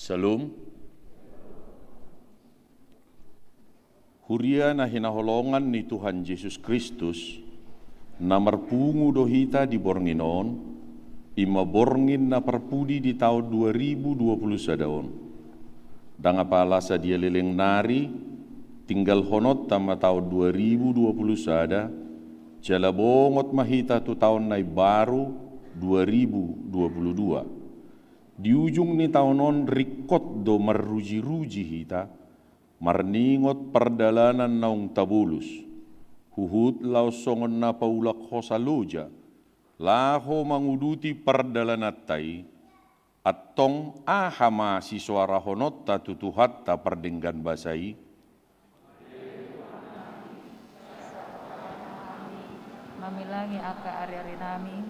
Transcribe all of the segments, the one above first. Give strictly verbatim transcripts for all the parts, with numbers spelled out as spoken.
Syalom. Huria na hinaholongan ni Tuhan Jesus Kristus, na marpungu do hita di borngin on, i ma borngin na parpudi di taon dua ribu dua puluh sada on. Ndang apala sadia leleng nari, tinggalhononta ma taon dua ribu dua puluh sada, jala bongot ma hita tu taon na imbaru dua ribu dua puluh dua. Di ujung ni taon on ringkot do marrujiruji hita, marningot pardalanan naung tabolus, huhut laos songon na paulak hosa loja, laho manguduti pardalananta i. Antong aha ma sisoarahononta tu Tuhanta pardenggan basa i? Mamilangi angka ariarinami,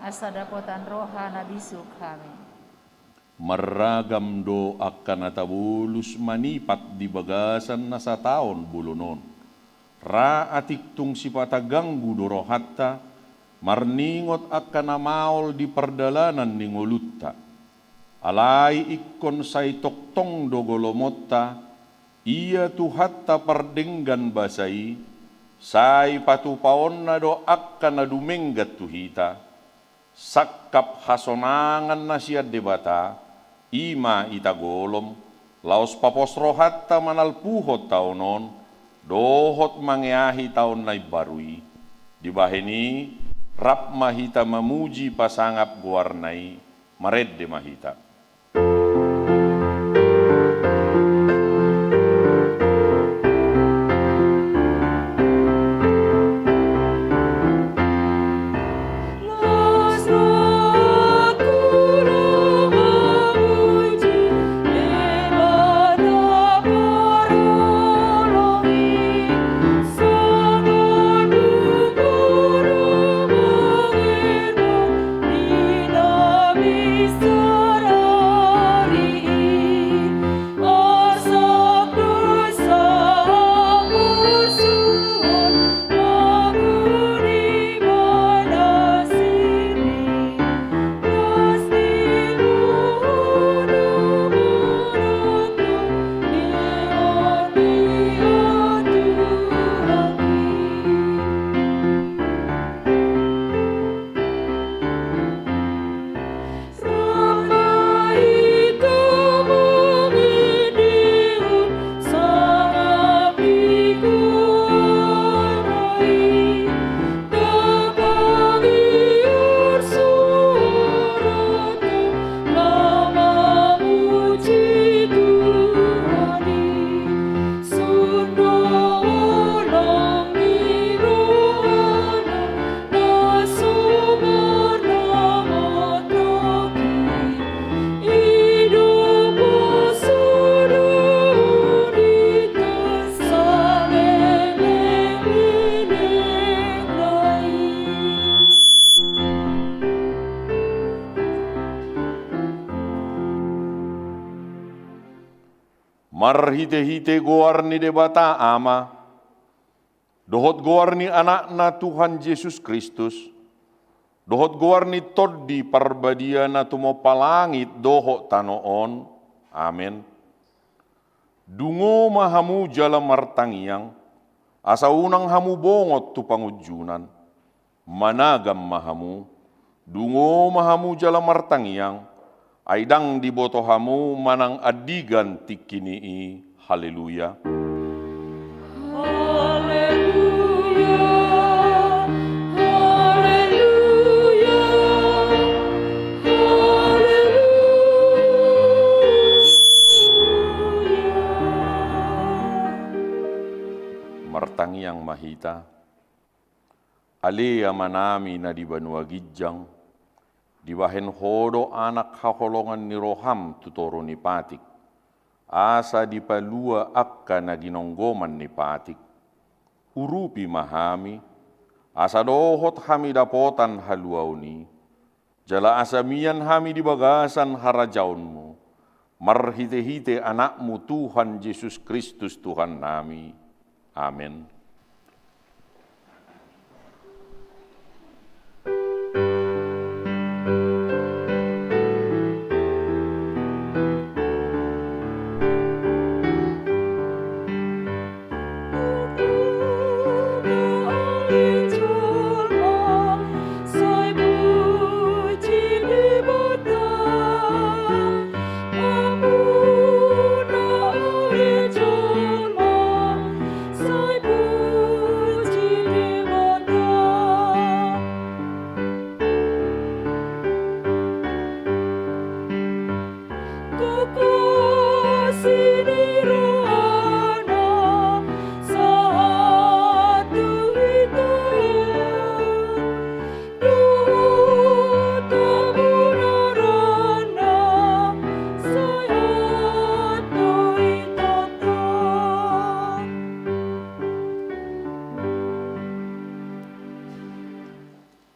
asa dapotan roha na bisuk hami. Marragam do angka na tabolus manipat di bagasan na sataon bolon on. Ra atik tung sipata ganggu do rohanta, marningot angka na maol di pardalanan ni ngolunta. Alai ingkon sai tongtong do golomonta, ia Tuhanta pardenggan basa i, sai patupaonna do angka na dumenggan tu hita. Sangkap hasonangan na sian Debata, i ma ita golom, laos papos rohanta manalpuhon taon on, dohot mangeahi taon na imbaru i. Dibahen i, rap ma hita mamuji pasangap goarna i, marende ma hita. Marhitehite goar ni Debata Ama, dohot goar ni Anakna Tuhan Jesus Kristus, dohot goar ni Tondi Parbadia na tumompa langit dohot tano on. Amen. Dungo ma hamu jala martangiang, asa unang hamu bongot tu pangunjunan. Managam ma hamu, dungo ma hamu jala martangiang, ai ndang diboto hamu manang andigan tingki ni i. Haleluya. Haleluya, haleluya, haleluya. Martangiang ma hita. Ale Amanami na di banua ginjang, dibahen Ho do anak haholongan ni roham tu toru ni patik, asa dipalua angka na ginonggoman ni patik. Urupi ma hami, asa dohot hami dapotan haluaon i, jala asa mian hami di bagasan harajaonmu, marhitehite Anakmu Tuhan Jesus Kristus Tuhannami. Amen.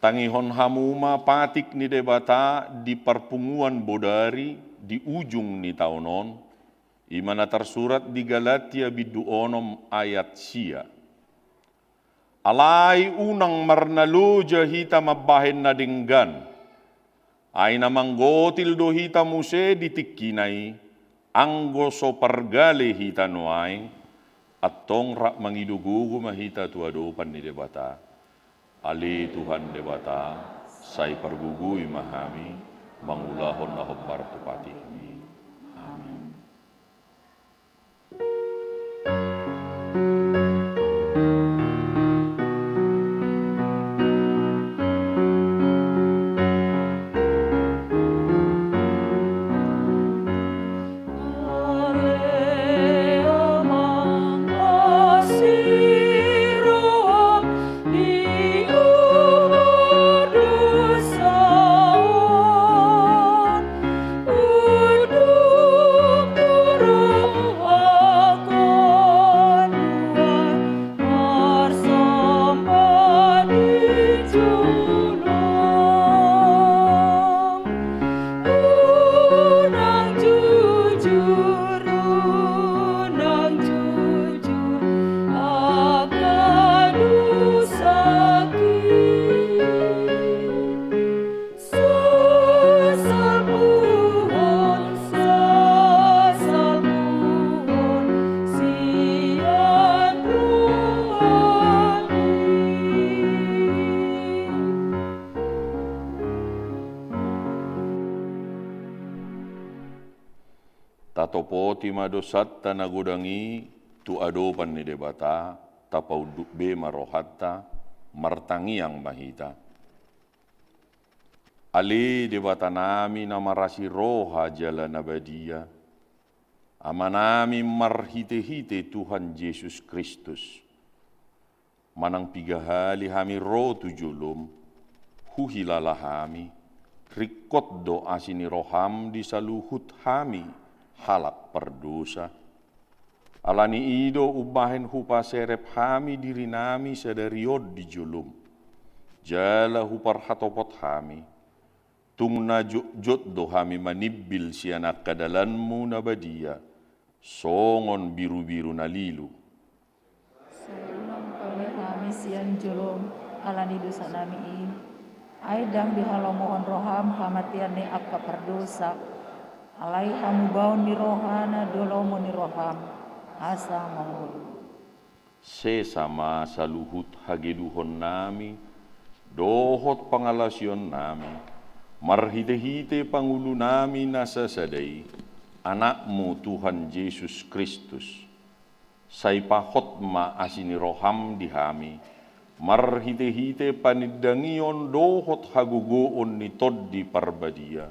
Tangihon hamu ma patik ni Debata di parpunguan bodari di ujung ni taon on, i ma na tarsurat di Galatia bindu onom ayat sia. Alai unang marnaloja hita mambahen na denggan. Ai na manggotil do hita muse di tingkina i, anggo so pargale hita nuaeng, antong rap mangido gogo ma hita tu adopan ni Debata. Ale Tuhan Debata, sai pargogoi ma hami, mangulahon na hombar tu patikMi. Amen. Sesalpuhon, sesalpuhon sian rohami. Tatopoti ma dosanta na godang i tu adopan ni Debata, tapaunduk be ma rohanta, martangiang ma hita. Ale Debatanami na marasi roha jala na badia, Amanami marhitehite Tuhan Jesus Kristus, manang piga hali hami ro tu jolom, huhilala hami, ringkot do asi ni roham di saluhut hami halak pardosa. Ala ni i do umbahen hupaserep hami dirinami sadari on di jolom, jala huparhatopot hami, tung na jotjot do hami manimbil sian angka dalanmu na badia, songon birubiru na lilu. Sai unang pabahen hami sian jolom ala ni dosanami i. Ai ndang dihalomohon roham hamatean ni angka pardosa. Alai hamubaon ni roha na di lomo ni roham, asa mangolu. Sesa ma saluhut hageduhonnami dohot pangalaosionnami, marhitehite Pangulunami na sasada i, Anakmu Tuhan Jesus Kristus. Sai pahot ma asi ni roham di hami, marhitehite panindangion dohot hagogoon ni Tondi Parbadia,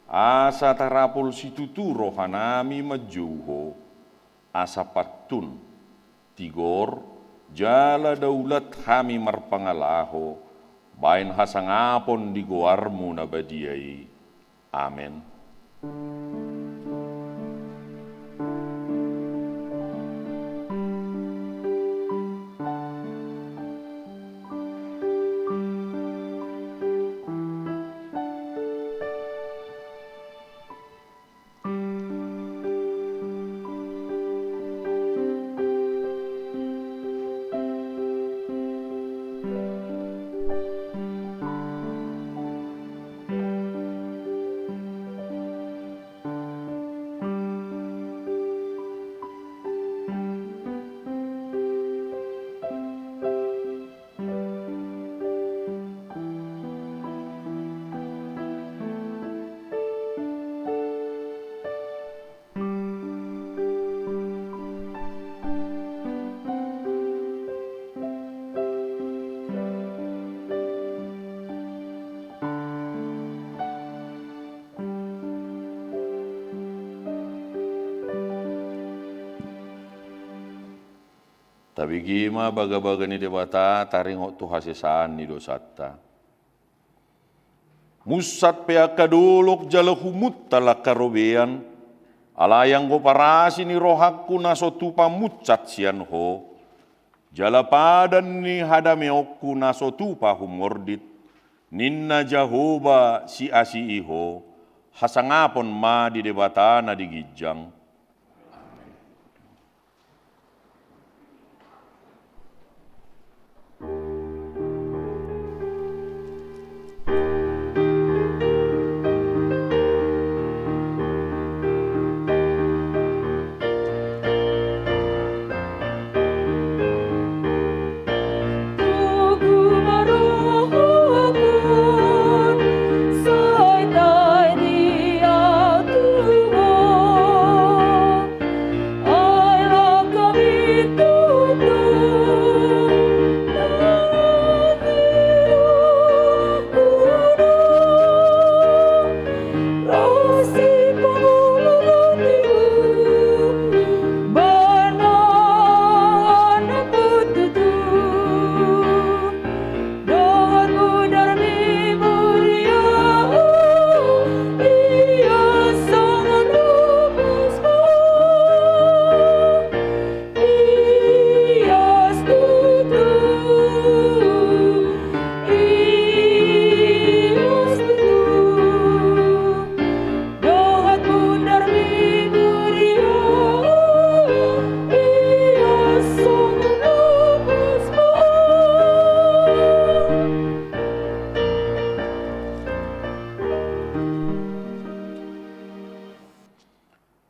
asa tarapul situtu rohanami manjou Ho, asa pantun, tigor, jala daulat hami marpangalaho, bahen hasangapon di goarmu na badia i. Amen. Tabege ma bagabaga ni Debata taringot tu hasesaan ni dosanta. Munsat pe angka dolok jala humuntal angka robean, alai anggo parasi ni rohangku na so tupa munsat sian Ho, jala padan ni hadameonku na so tupa humordit, Ninna Jahowa siasi i ho, hasangapon ma di Debata na di ginjang.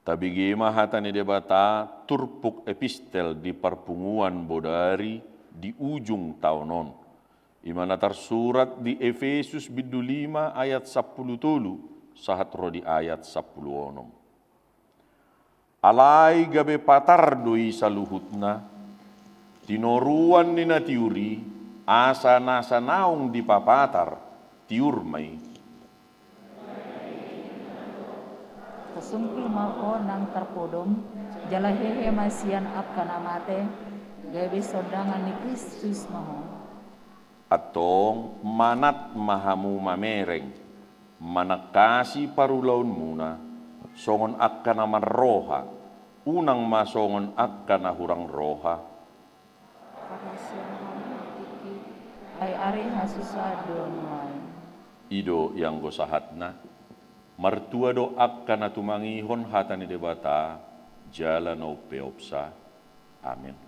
Tabege ma hata ni Debata turpuk epistel di parpunguan bodari di ujung taon on. I ma na tarsurat di Efesus bindu lima ayat sampulu tolu sahat ro di ayat sampulu onom. Alai gabe patar do i saluhutna, tinoruan ni na tiur i, asa nasa naung dipapatar, tiur ma i. Pasungkul ma ho nang tarpodom, jala hehe ma sian angka na mate, gabe sondangan ni Kristus ma ho. Antong manat ma hamu mamereng, manangkasi parulaonmuna, songon angka na marroha, unang ma songon angka na hurang roha. Ai ari hasusaan do nuaeng. I do ianggo sahatna, martua do angka na tumangihon hata ni Debata, jala na umpeopsa. Amen.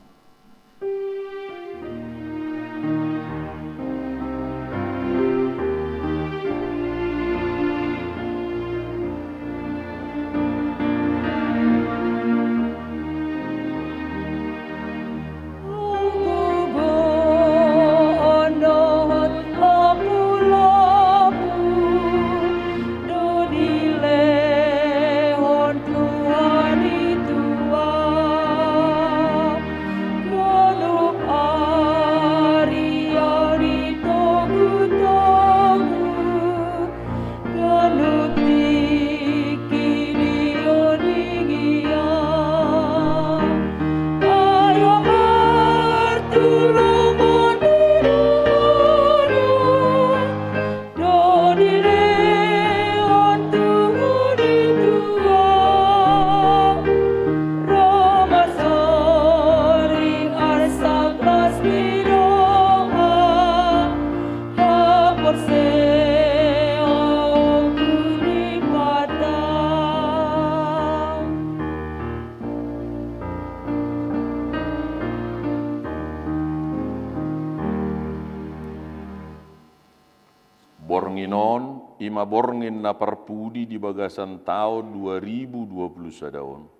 Borngin on, i ma borngin na parpudi di bagasan taon dua ribu dua puluh sada on.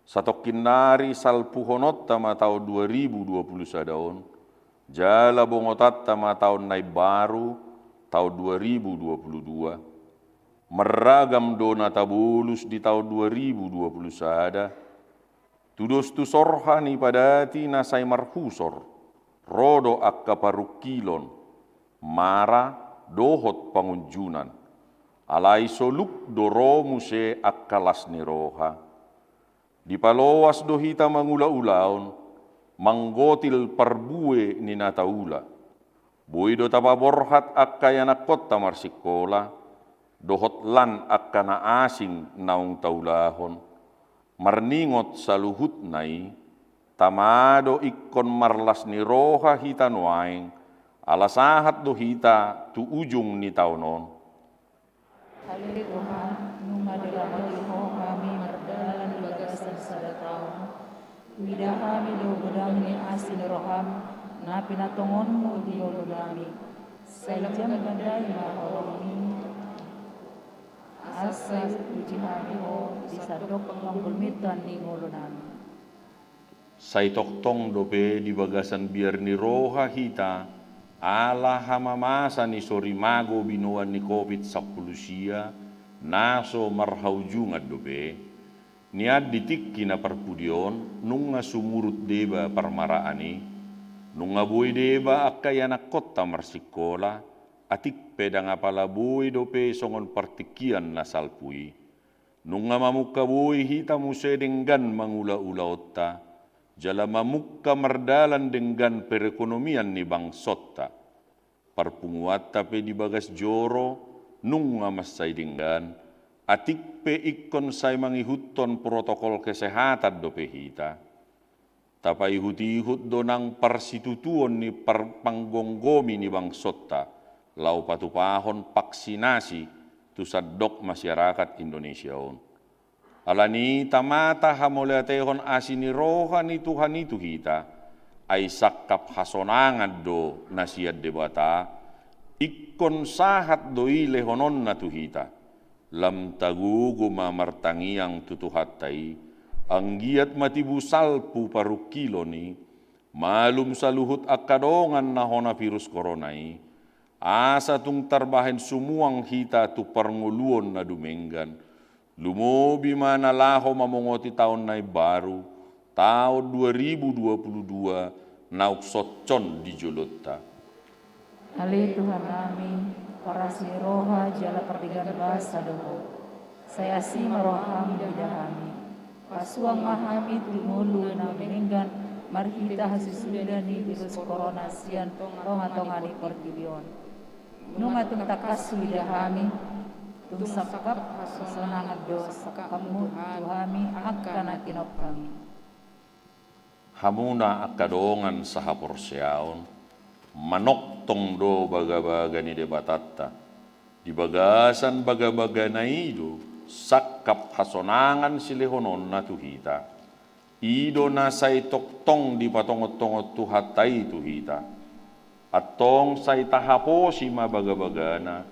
Satongkin nari salpuhononta ma taon dua ribu dua puluh sada on, jala bongotanta ma taon na imbaru, taon dua ribu dua puluh dua. Marragam do na tabolus di taon dua ribu dua puluh sada, tudos tu sorha ni padati na sai marhusor, ro do angka parungkilon, mara, dohot pangunjunan. Alai soluk do ro muse angka las ni roha. Dipaloas do hita mangula ulaon, manggotil parbue ni na taula. Boi do tapaborhat angka ianakkonta marsingkola, dohot lan angka na asing naung taulahon. Marningot saluhutna i, tama do ingkon marlas ni roha hita nuaeng, Ala sahat do hita tu ujung ni taon on. Ale Tuhan, nunga diramoti Ho hami mardalan di bagasan sada taon. Huida hami do godang ni asi ni roham, na pinatongonmu di ngolunami. Sai lam jam gadai ma holongmi, asa puji hami Ho di sandok panggulmitan ni ngolunami. Sai tongtong dope di bagasan biar ni roha hita, ala hamamasa ni sorimago binoan ni Covid sampulu sia, na so marhaujungan dope. Nian di tingki na parpudi on, nunga sumurut deba parmaraan i, nunga boi deba angka ianakkonta marsingkola, atik pe ndang apala boi dope songon partingkian na salpu i. Nunga mamungka boi hita muse denggan mangula ulaonta, jala mamungka mardalan denggan perekonomian ni bangsonta. Parpunguanta pe di bagas joro, nunga mansai denggan, atik pe ingkon sai mangihuthon protokol kesehatan dope hita. Tapaihut-ihut do nang parsitutuon ni par-, panggomgomi ni bangsonta, laho patupahon vaksinasi tu sandok masyarakat Indonesia on. Alani i tamata hamauliatehon asi ni roha ni Tuhan i tu hita, ai sangkap hasonangan do na sian Debata, ingkon sahat do i lehononna tu hita. Lam tagogo ma martangiang tu Tuhanta i, anggiat ma tibu salpu parungkilon i, malum saluhut angka dongan na hona virus korona i, asa tung tarbahen sumuang hita tu parngoluon na dumenggan, lumobi ma na laho mamongoti taon na imbaru, taon dua ribu dua puluh dua, naung soncon di jolonta. Ale Tuhan nami, parasi ni roha jala pardenggan basa do Ho. Sai asi ma roham huida hami. Pasuang ma hami tu ngolu na dumenggan marhite hasusuda ni virus korona sian tonga-tonga ni portibi on. Nunga tung tangkas huida hami, tung sangkap hasonangan do sangkapmu tu hami angka na tinompang i. Hamuna angka dongan sahaporseaon, manongtong do bagabaga ni Debatanta. Di bagasan bagabagana i do sangkap hasonangan silehononna tu hita. I do na sai tongtong dipatongon-tongon Tuhanta i tu hita. Antong sai tahaposi ma bagabagana,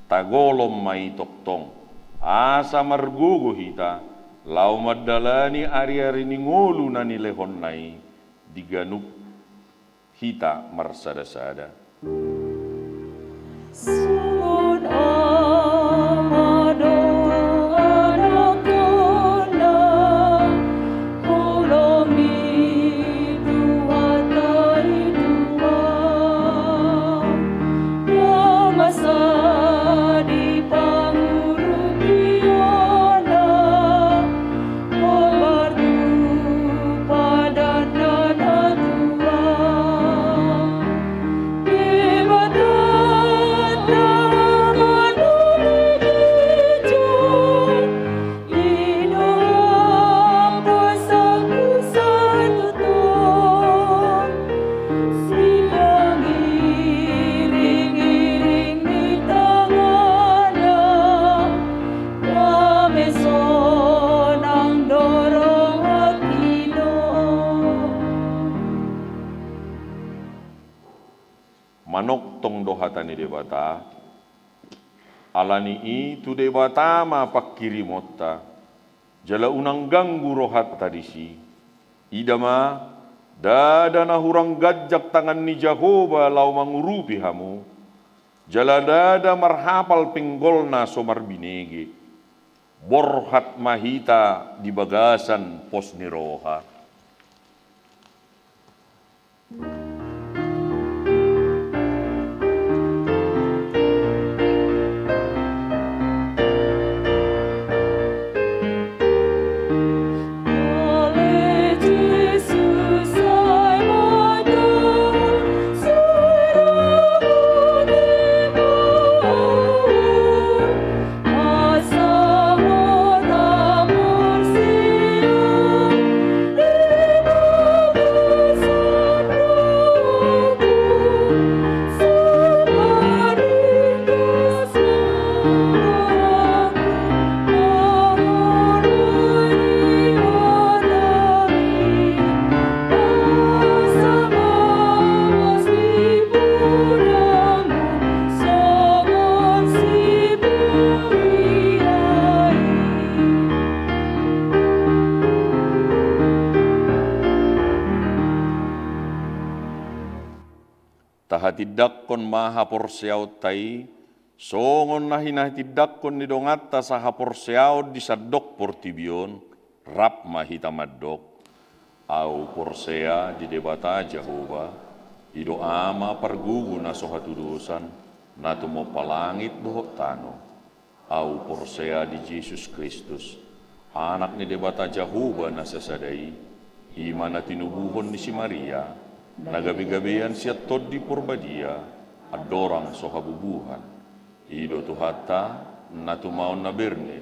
tagolom ma i tongtong, asa margogo hita, laho mandalani ari-ari ni ngolu na nilehonna i, di ganup hita marsada-sada. Songon ama dohot anakna, holong ni Tuhanta i Tuhan, na masa di pangurupionna, hombar tu padan na tua. Debata na manuli ginjang, i do haposanku satutu. Sipangiring-iring ni tanganna, dame sonang do rohangki do. Manongtong do hata ni Debata. Alani i tu Debata ma pangkirimonta, jala unang ganggu rohanta disi. Ida ma, ndada na hurang ganjang tangan ni Jahowa laho mangurupi hamu, jala ndada marhapal pinggolna so marbinege. Borhat ma hita di bagasan pos ni roha. Tahatindangkon ma haporseaonta i, songon na hinahatindangkon ni donganta sahaporseaon di sandok portibi on, rap ma hita mandok: Ahu porsea di Debata Jahowa, i do Ama pargogo na so hatudosan, na tumompa langit dohot tano. Ahu porsea di Jesus Kristus, Anak ni Debata Jahowa na sasada i, i ma na tinubuhon ni si Maria, na gabegabean sian Tondi Porbadia, andorang so habubuhan. I do Tuhanta, na tumaon na berne,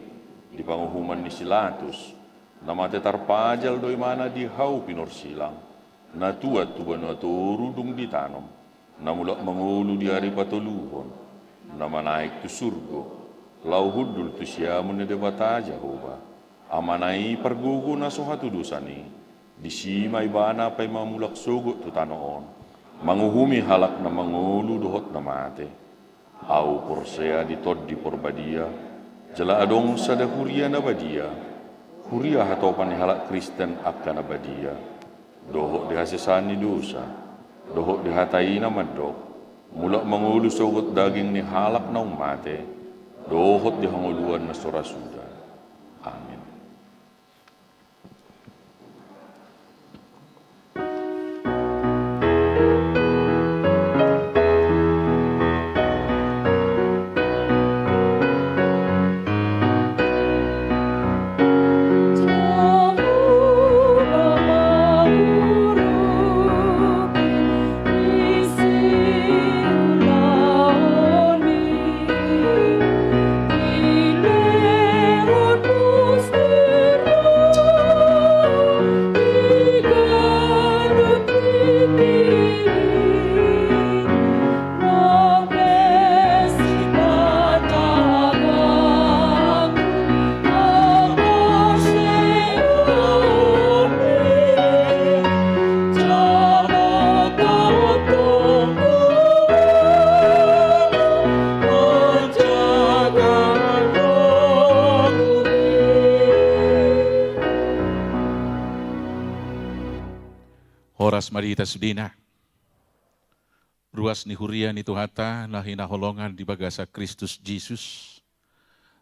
di panguhuman ni si Latus, na mate tarpajal do ibana di hau pinorsilang, na tuat tu banua toru dung ditanom, na mulak mangolu di ari patoluhon, na manaek tu surgo, laho hundul tu siamun ni Debata Jahowa, Amana i pargogo na so hatudosan i, disi ma ibana paima mulak sogot tu tano on, manguhumi halak na mangolu dohot na mate. Ahu porsea di Tondi Porbadia, jala adong sada huria na badia, huria hatopan ni halak Kristen angka na badia, dohot di hasesaan ni dosa, dohot di hata i na mandok, mulak mangolu sogot daging ni halak naung mate, dohot di hangoluan na so ra suda. Amin. Horas ma di hita sudena. Ruas ni huria ni Tuhanta na hinaholongan di bagasan Kristus Jesus.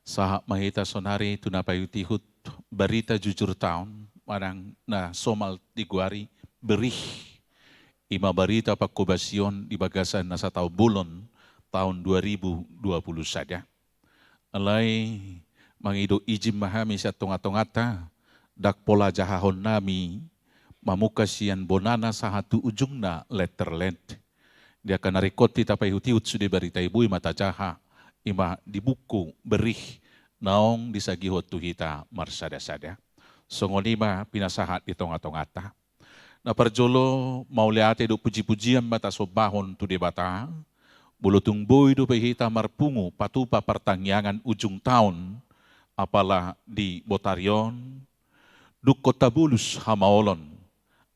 Sahat ma hita sonari tu na paihutihut barita jujur taon manang na somal digoari berih, i ma barita pangkobasion di bagasan na sataon bolon taon dua ribu dua puluh sada. Alai mangido ijin ma hami sian tongatonganta, ndang pola jahahon nami mamungka sian bonana sahat tu ujungna letterland. Di angka na ringkot hita paihutihut sude barita i, boi ma tajaha, i ma di buku berih naung disagihon tu hita marsadasada. Songon i ma pinasahat di tongatonganta. Na parjolo, mauliate dohot pujipujian ma tasombahon tu Debata, molo tung boi dope hita marpungu patupa partangiangan ujung taon, apala di botari on, dungkon tabolus hamaolon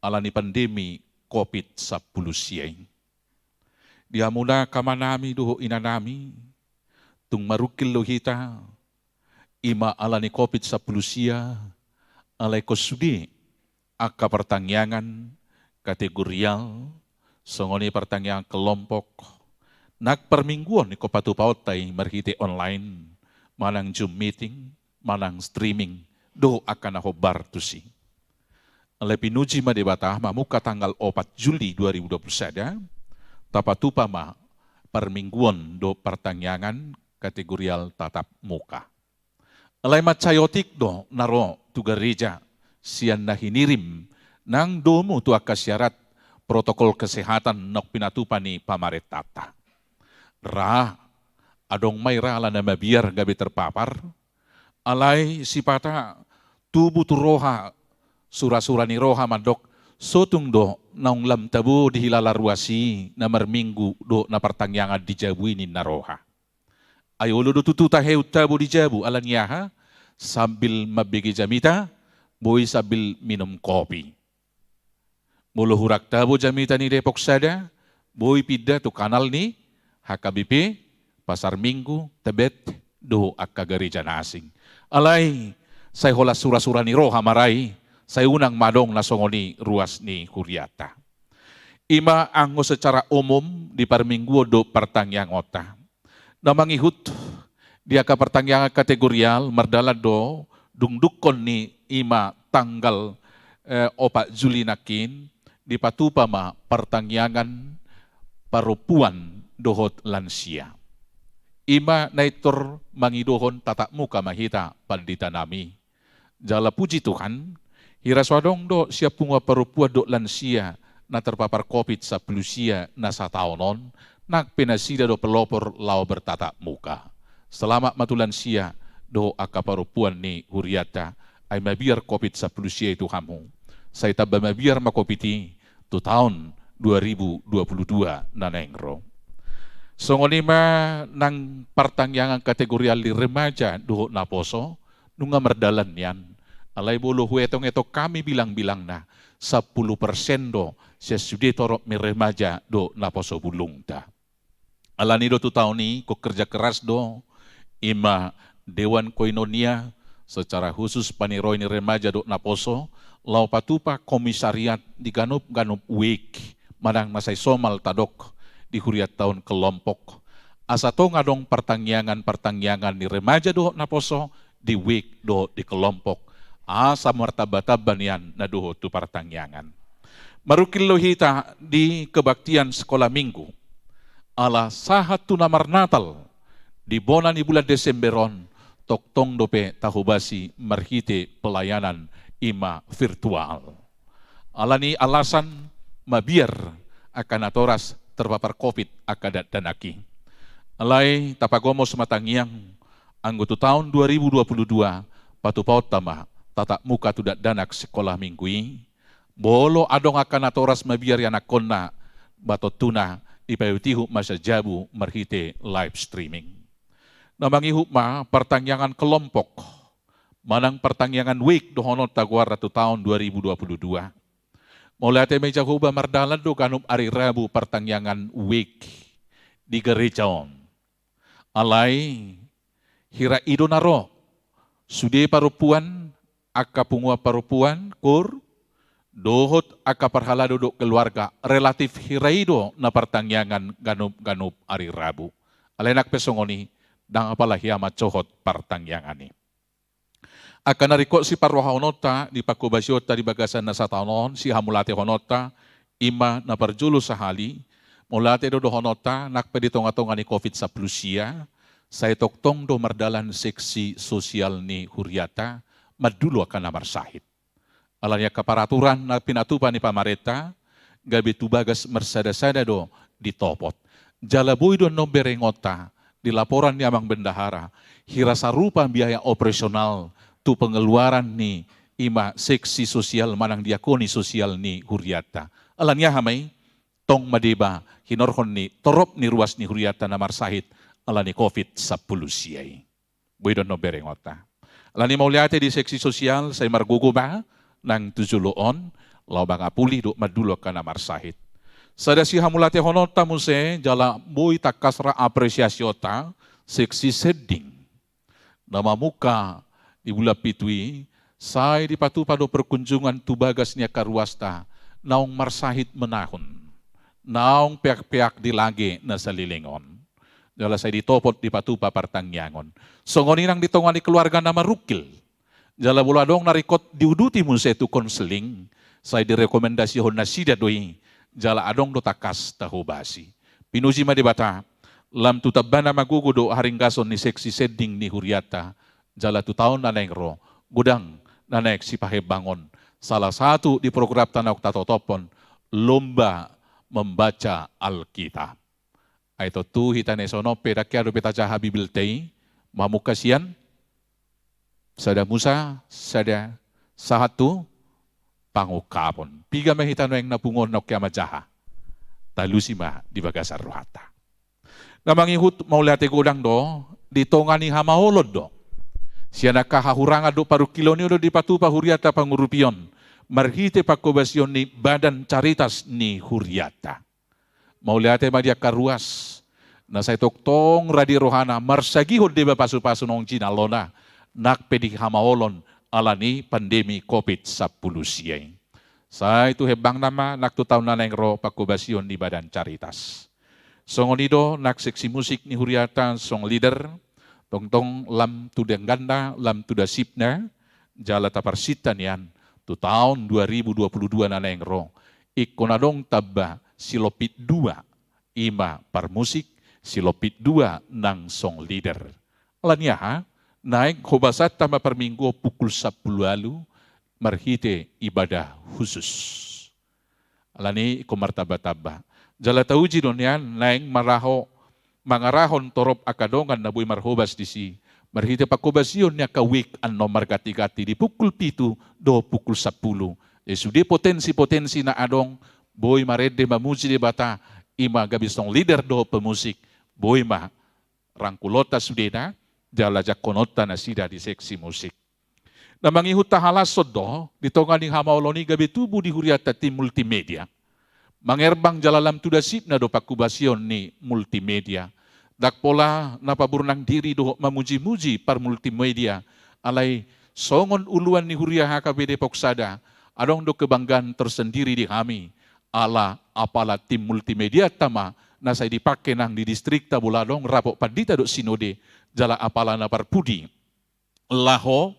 ala ni pandemi covid sampulu sia i. Di hamuna angka amanami dohot inanami, tung marungkil do hita, i ma ala ni covid sampulu sia, alai ingkon sude angka partangiangan kategorial, songon i partangiangan kelompok, nang parmingguon ingkon patupaonta i marhite online, manang Zoom meeting, manang streaming, dohot angka na hombar tusi. Alai pinuji ma Debata, mamungka tanggal opat Juli dua ribu dua puluh sada, tapatupa ma parmingguon dohot partangiangan kategorial tatap muka. Alai mansai otik do na ro tu gareja sian na hinirim nang domu tu angka syarat protokol kesehatan naung pinatupa ni pamarentanta. Ra, adong ma i ra ala na mabiar gabe terpapar, alai sipata tubu tu roha surasura ni roha mandok, so tung do naung lam tabo dihilala ruas i na marminggu dohot na partangiangan di jabu i ninna roha. Ai olo do tutu taheut tabo di jabu, ala ni aha? Sambil mambege jamita, boi sambil minum kopi. Molo hurang tabo jamita ni Depok Sada, boi pinda tu kanal ni H K B P, Pasar Minggu, Tebet, dohot angka gareja na asing. Alai, sai holan surasura ni roha ma ra i, sai unang ma adong na songon i ruas ni huriata. Ima anggo secara umum di parmingguon dohot partangiangonta. Na mangihut di angka partangiangan kategorial mardalan do dungdungkon ni ima tanggal, eh, opat Juli nangkin dipatupa ma partangiangan parompuan dohot lansia. Ima na intor mangidohon tatap muka ma hita pandita nami. Jala puji Tuhan, hira so adong do sian punguan parompuan dohot lansia na terpapar covid sampulu sia na sataon on, nang pe nasida do pelopor laho bertatap muka. Selamat ma tu lansia dohot angka parompuan ni hurianta, ai mabiar covid sampulu sia i tu hamu. Sai tamba mabiar ma covid i tu taon dua ribu dua puluh dua na naeng ro. Songon i ma nang partangiangan kategorial ni remaja dohot naposo, nunga mardalan nian. Alai molo huetong-etong hami bilang-bilangna, sampulu persen do sian sude torop ni remaja dohot naposo bulungta. Alani do tu taon i ingkon kerja keras do ima Dewan Koinonia, secara khusus paniroi ni remaja dohot naposo, laho patupa komisariat di ganup-ganup wijk, manang na sai somal tadok di hurianta on kelompok. Asa tong adong partangiangan-partangiangan ni remaja dohot naposo di wijk dohot di kelompok. Asa martamba-tamba nian na dohot tu partangiangan. Marungkil do hita di kebaktian sekolah minggu. Ala sahat tu na marnatal di bona ni bulan Desember on, tongtong dope tahobasi marhite pelayanan ima virtual. Alani alasan mabiar angka natoras terpapar covid angka dakdanak i. Alai tapagomos ma tangiang, anggo tu taon dua ribu dua puluh dua patupaonta ma tatap muka tu dakdanak sekolah minggu i. Molo adong angka natoras mabiar ianakhonna, ba tontuna dipaihut-ihut ma sian jabu marhite live streaming. Na mangihut ma partangiangan kelompok manang partangiangan wijk dohononta goarna tu taon dua ribu dua puluh dua. Mauliate ma i Jahowa, mardalan do ganup ari Rabu partangiangan wijk di gareja on. Alai hira i do na ro sude parompuan, angka punguan parompuan, koor, dohot angka parhalado dohot keluarga, relatif hira i do na partangiangan ganup-ganup ari Rabu. Alai nang pe songon i, ndang apala hea mansohot partangiangan i. Angka na ringkot siparrohahononta di panghobasionta di bagasan na sataon on, sihamuliatehononta, ima na parjolo sahali, mauliate do dohononta nang pe di tonga-tonga ni covid sampulu sia, sai tongtong do mardalan seksi sosial ni hurianta, mandulo angka na marsahit. Alani angka paraturan na pinatupa ni pamarenta, gabe tu bagas marsada-sada do ditopot. Jala boi do annon berengonta di laporan ni Amang Bendahara, hira sarupa biaya operasional tu pengeluaran ni ima seksi sosial manang diakoni sosial ni hurianta. Alani aha ma i? Tong ma deba hinorhon ni torop ni ruas ni hurianta na marsahit alani covid sampulu sia i. Boi do annon berengonta. Alani mauliate di seksi sosial, sai margogo ma nang tu jolo on, laho mangapuli dohot mandulo angka na marsahit. Sada sihamuliatehononta muse, jala boi tangkas ra apresiasionta, seksi Sending. Na mamungka di bulan pitu i, sai dipatupa do perkunjungan tu bagas ni angka ruasta, naung marsahit menahun, naung peak-peak di lage na saleleng on. Jala sai ditopot dipatupa partangiangon. Songon i nang di tonga ni keluarga na marungkil. Jala molo adong na ringkot diuduti muse tu konseling, sai direkomendasihon nasida do i, jala adong do tangkas tahobasi. Pinuji ma Debata, lam tu tambana ma gogo dohot haringgason ni seksi Sending ni hurianta, jala tu taon na naeng ro, godang na naeng sipahebangon. Salah satu di programta naung tatotophon, lomba membaca Alkitab. Ai tontu hita na dison on pe ndang hea dope tajaha Bibelta i, mamungka sian Sada Musa, sada, sahat tu Pangungkapon. Piga ma hita nuaeng na pungu on naung hea manjaha? Talusi ma di bagasan rohanta. Na mangihut, mauliate godang do, di tonga ni hamaolon do. Sian angka hahurangan dohot parungkilon i do dipatupa hurianta pangurupion marhite panghobasion ni Badan Caritas ni hurianta. Mauliate ma di angka ruas na sai tongtong ra di rohana marsagihon deba pasupasu naung jinalona, nang pe di hamaolon alani pandemi covid sampulu sia i. Sai tu hembangna ma nang tu taon na naeng ro panghobasion ni Badan Caritas. Songon i do nang seksi musik ni huriata, song leader, tongtong lam tu dengganda, lam tu dasipna, jala taparsinta nian tu taon dua ribu dua puluh dua na naeng ro, ingkon adong tamba silompit dua, i ma parmusik, silompit dua nang song leader. Ala ni aha? Naeng hobasanta ma parminggu pukul sampulu ualu marhite ibadah khusus. Ala ni ingkon martamba-tamba. Jala tauji do nian naeng maraho, mangarahon torop angka dongan na boi marhobas disi marhite panghobasion ni angka wijk annon marganti-ganti di pukul pitu dohot pukul sampulu. Jadi sude potensi-potensi na adong boi marende mamuji Debata, i ma gabe song leader dohot pemusik, boi ma rangkulonta sudena, jala jangkononta nasida di seksi musik. Na mangihuthon halashon do, di tonga ni hamaolon i gabe tubu di hurianta tim multimedia. Mangerbang jala lam tu dasipna do panghobasion ni multimedia. Ndang pola na paburnang diri dohot mamuji-muji parmultimedia, alai songon uluan ni huria H K B Depok Sada, adong do kebanggaan tersendiri di hami, ala apala tim multimedianta ma na sai dipake nang di distrikta, molo adong rapot pandita dohot sinode, jala apala na parpudi laho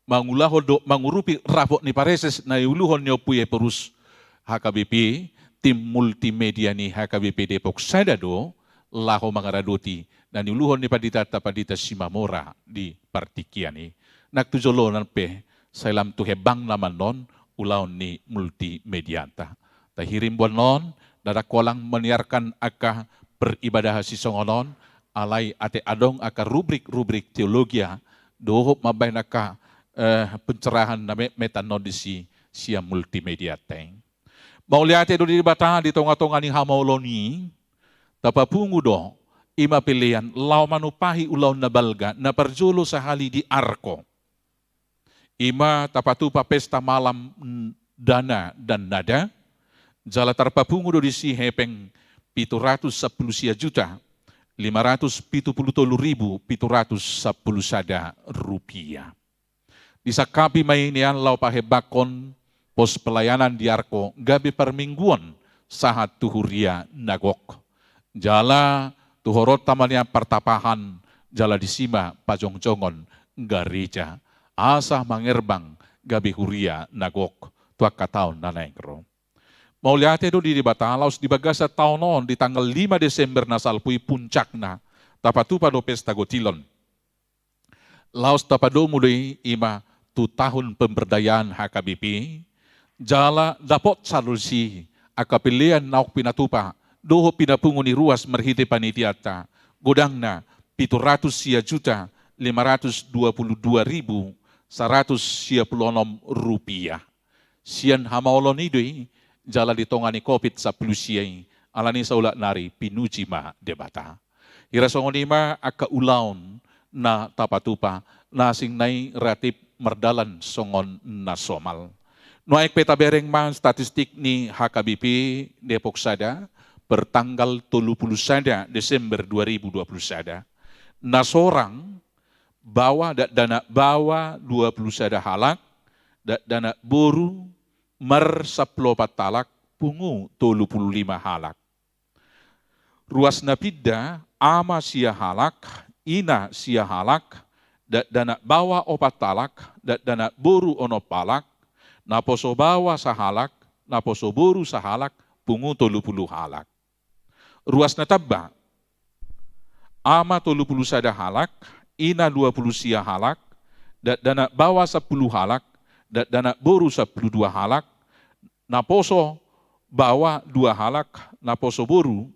mangulahon dohot mangurupi rapot ni pareses na iuluhon ni Ompu Ephorus H K B P, tim multimedia ni H K B P Depok Sada do laho mangaradoti na niuluhon ni panditanta, Pandita Simamora, di partingkian i. Nang tu joloan pe, sai lam tu hembangna ma annon ulaon ni multimedianta. Tahirim do annon, ndada holan menyiarkan angka peribadahan sisongon on, alai ate adong angka rubrik-rubrik teologia, dohot mambahen angka, eh, pencerahan na metmet annon disi sian multimedianta i. Mauliate do di Debata di tonga-tonga ni hamaolon i, tapapungu do, i ma pelean laho manumpahi ulaon na balga, na parjolo sahali di Arko. I ma tapatupa pesta malam, mm, Dana dan Nada, jala tarpapungu do disi hepeng pitu ratus sampulu sia juta, lima ratus pitu pulu tolu ribu, pitu ratus sampulu sada rupiah. Disangkapi ma i nian laho pahembangkon pos pelayanan di Arko gabe parmingguon sahat tu huria na gok. Jala tu horonta ma nian partapahan, jala disi ma pajongjongon gareja. Asa mangerbang gabe huria na gok tu angka taon na naeng ro. Mauliate do di Debata, laos di bagasan taon on di tanggal lima Desember na salpu i puncakna, tapatupa do pesta gotilon. Laos tapadomu do i, i ma tu tahun pemberdayaan H K B P, jala dapot sandok disi angka pelean naung pinatupa dohot pinapungu ni ruas marhite panitianta, godangna pitu ratus sia juta lima ratus dua pulu dua ribu saratus sia pulu onom rupiah. Sian hamaolon i do i, jala di tonga ni covid sampulu sia i, ala ni i saulak nari pinuji ma Debata. Hira songon i ma angka ulaon na tapatupa, na asing nai ratip mardalan songon na somal. Nuaeng pe tabereng ma statistik ni H K B P Depok Sada, per tanggal tolu pulu sada Desember dua ribu dua pulu sada. Na sorang baoa dakdanak baoa dua pulu sada halak, dakdanak boru mar sampulu opat halak, pungu tolu pulu lima halak. Ruas na pinda, ama sia halak, ina sia halak, dakdanak baoa opat halak, dakdanak boru onom halak, naposo baoa sahalak, naposo boru sahalak, pungu tolu pulu halak. Ruas na tamba, ama tolu pulu sada halak, ina dua pulu sia halak, dakdanak baoa sampulu halak, dakdanak boru sampulu dua halak, naposo baoa dua halak, naposo boru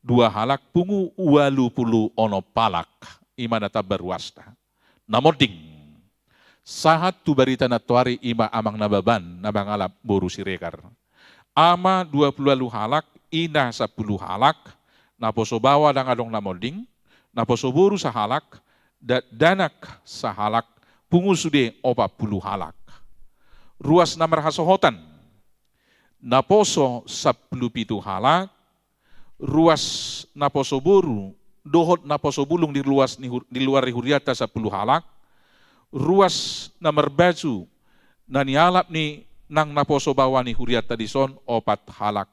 dua halak, pungu ualu pulu onom halak. I ma na tamba ruasta. Na monding. Sahat tu barita nantoari, i ma Amang Nababan na mangalap boru Siregar. Ama dua pulu ualu halak, ina sampulu halak, naposo baoa ndang adong na monding, naposo boru sahalak, dakdanak sahalak, pungu sude opat pulu halak. Ruas na marhasohotan, naposo sampulu pitu halak, ruas naposo boru dohot naposo bulung di ruas ni hu-, di luar ni hurianta sampulu halak, ruas na marbaju na nialap ni Nang naposo baoa ni hurianta dison opat halak,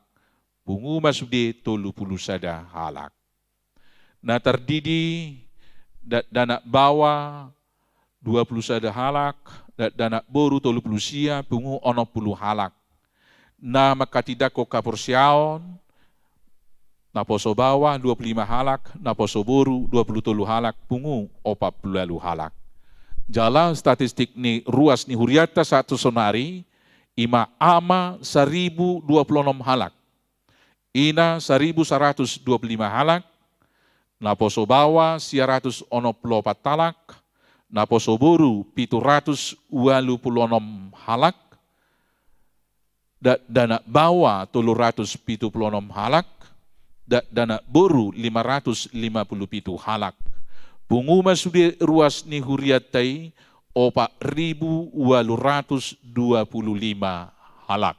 pungu ma sude tolu pulu sada halak. Na tardidi dakdanak baoa dua pulu sada halak, dakdanak boru tolu pulu sia, pungu onom pulu halak. Na manghatindanghon haporseaon, naposo baoa dua pulu lima halak, naposo boru dua pulu tolu halak, pungu opat pulu ualu halak. Jala statistik ni ruas ni hurianta sahat tu sonari, ima ama saribu dua pulu onom halak, ina saribu saratus dua pulu lima halak, naposo baoa sia ratus onom pulu opat halak, naposo boru pitu ratus ualu pulu onom halak, dakdanak baoa tolu ratus pitu pulu onom halak, dakdanak boru lima ratus lima pulu pitu halak. Pungu ma sude ruas ni hurianta i opat ribu ualu ratus dua pulu lima halak.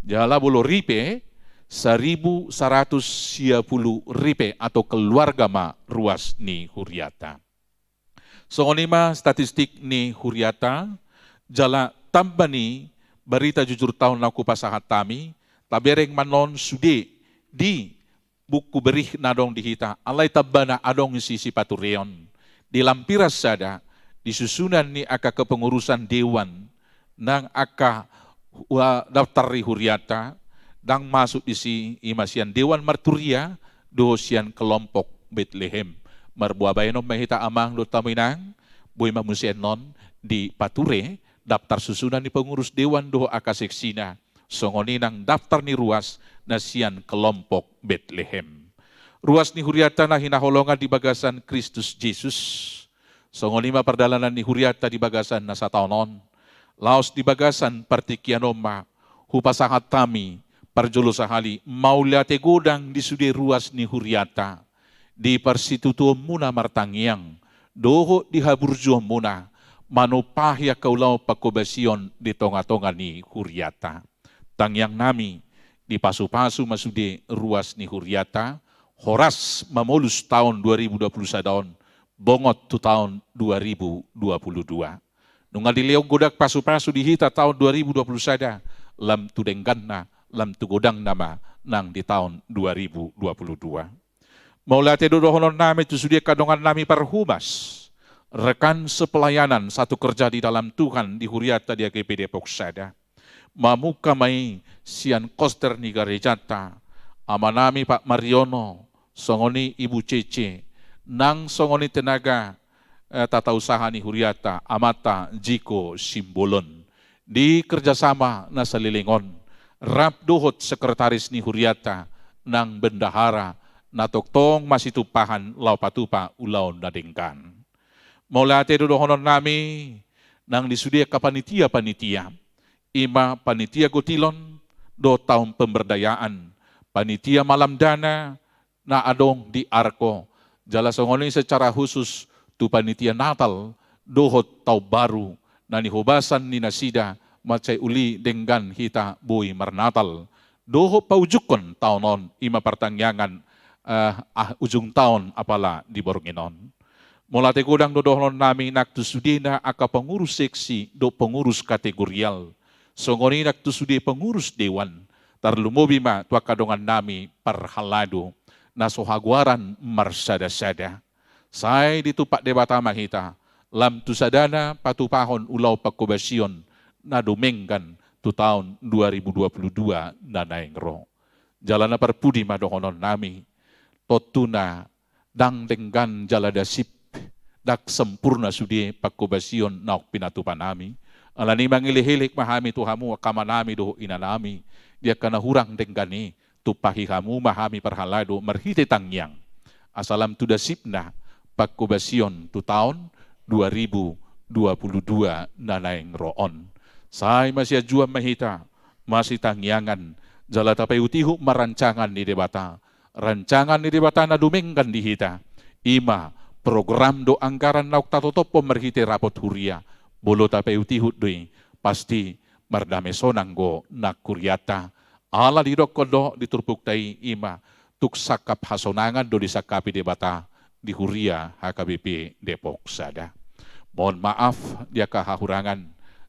Jala molo ripe, saribu saratus sia pulu ripe atau keluarga ma ruas ni hurianta. Songon i ma statistik ni hurianta, jala tamba ni barita jujur taon na hupasahat hami, tabereng ma annon sude di buku berih na adong di hita, alai tambana adong isi sipatureon. Di lampiran sada, di susunan ni angka kepengurusan dewan, nang angka ua-, daftar ni hurianta, ndang masuk disi ima sian dewan marturia, dohot sian kelompok Betlehem. Marboa baenon ma hita amang dohot hamu inang, boi ma muse annon dipature, daftar susunan ni pengurus dewan dohot angka seksina. Songon i nang daftar ni ruas na sian kelompok Betlehem. Ruas ni hurianta na hinaholongan di bagasan Kristus Jesus. Songon i ma pardalanan ni hurianta di bagasan na sataon on. Laos di bagasan partingkian on ma, hupasahat hami, parjolo sahali, mauliate godang di sude ruas ni hurianta. Di parsitutuonmuna martangiang, dohot di haburjuonmuna, manumpahi angka ulaon panghobasion di tongatonga ni hurianta. Tangiang nami, dipasupasu ma sude ruas ni hurianta, horas mamolus taon dua ribu dua pulu sada on, bongot tu taon dua ribu dua pulu dua. Nunga dilehon godang pasupasu di hita taon dua ribu dua pulu sada, lam tu dengganna, lam tu godangna ma nang di taon dua ribu dua pulu dua. Mauliate do dohonon nami tu sude angka dongan nami parhumas, rekan sepelayanan satu kerja di dalam Tuhan di hurianta di H K P Depok Sada. Mamungka ma i sian koster ni garejanta, ama nami Pak Mariono, songon i Ibu Cece, nang songon i tenaga, eh, tata usaha ni hurianta, amanta Jiko Simbolon. Di kerjasama na saleleng on, rap dohot sekretaris ni hurianta, nang bendahara, na tongtong masitumpahan laho patupa ulaon na denggan. Mauliate do dohonon nami, nang di sude angka panitia-panitia, ima panitia gotilon, dohot taon pemberdayaan, panitia malam dana, na adong di Arko, jala songon i secara khusus tu panitia Natal dohot Taon Baru, na nihobasan ni nasida mansai uli denggan hita boi marnatal, dohot paujungkon taon on ima partangiangan, eh, ah, ujung taon apala di borngin on. Mauliate godang do dohonon nami nang tu sudena angka pengurus seksi dohot pengurus kategorial, songon i nang tu sude pengurus dewan, tarlumobi ma tu angka dongan nami parhalado, na so hagoaran marsada-sada. Sai ditumpak Debata ma hita, lam tu sadana patupahon ulaon panghobasion na dumenggan tu taon dua ribu dua pulu dua na naeng ro. Jala na parpudi ma dohonon nami, tontuna ndang denggan jala dasip, ndang sempurna sude panghobasion naung pinatupa nami. Alani i mangelekelek ma hami tu hamu angka ama nami dohot ina nami, di angka na hurang denggan i, tumpahi hamu ma hami parhalado marhite tangiang. Asa lam tu dasipna panghobasion tu taon dua ribu dua pulu dua na naeng ro on. Sai masianjuan ma hita, masitangiangan, jala tapaihutihut ma rancangan ni Debata. Rancangan ni Debata na dumenggan di hita, ima program dohot anggaran naung tatotophon marhite rapot huria, molo tapaihutihut do i, pasti mardame sonang do nang hurianta. Ala didokkon do di turpukta i, ima tung sangkap hasonangan do disangkapi Debata di huria H K B P Depok Sada. Mohon maaf di angka hahurangan,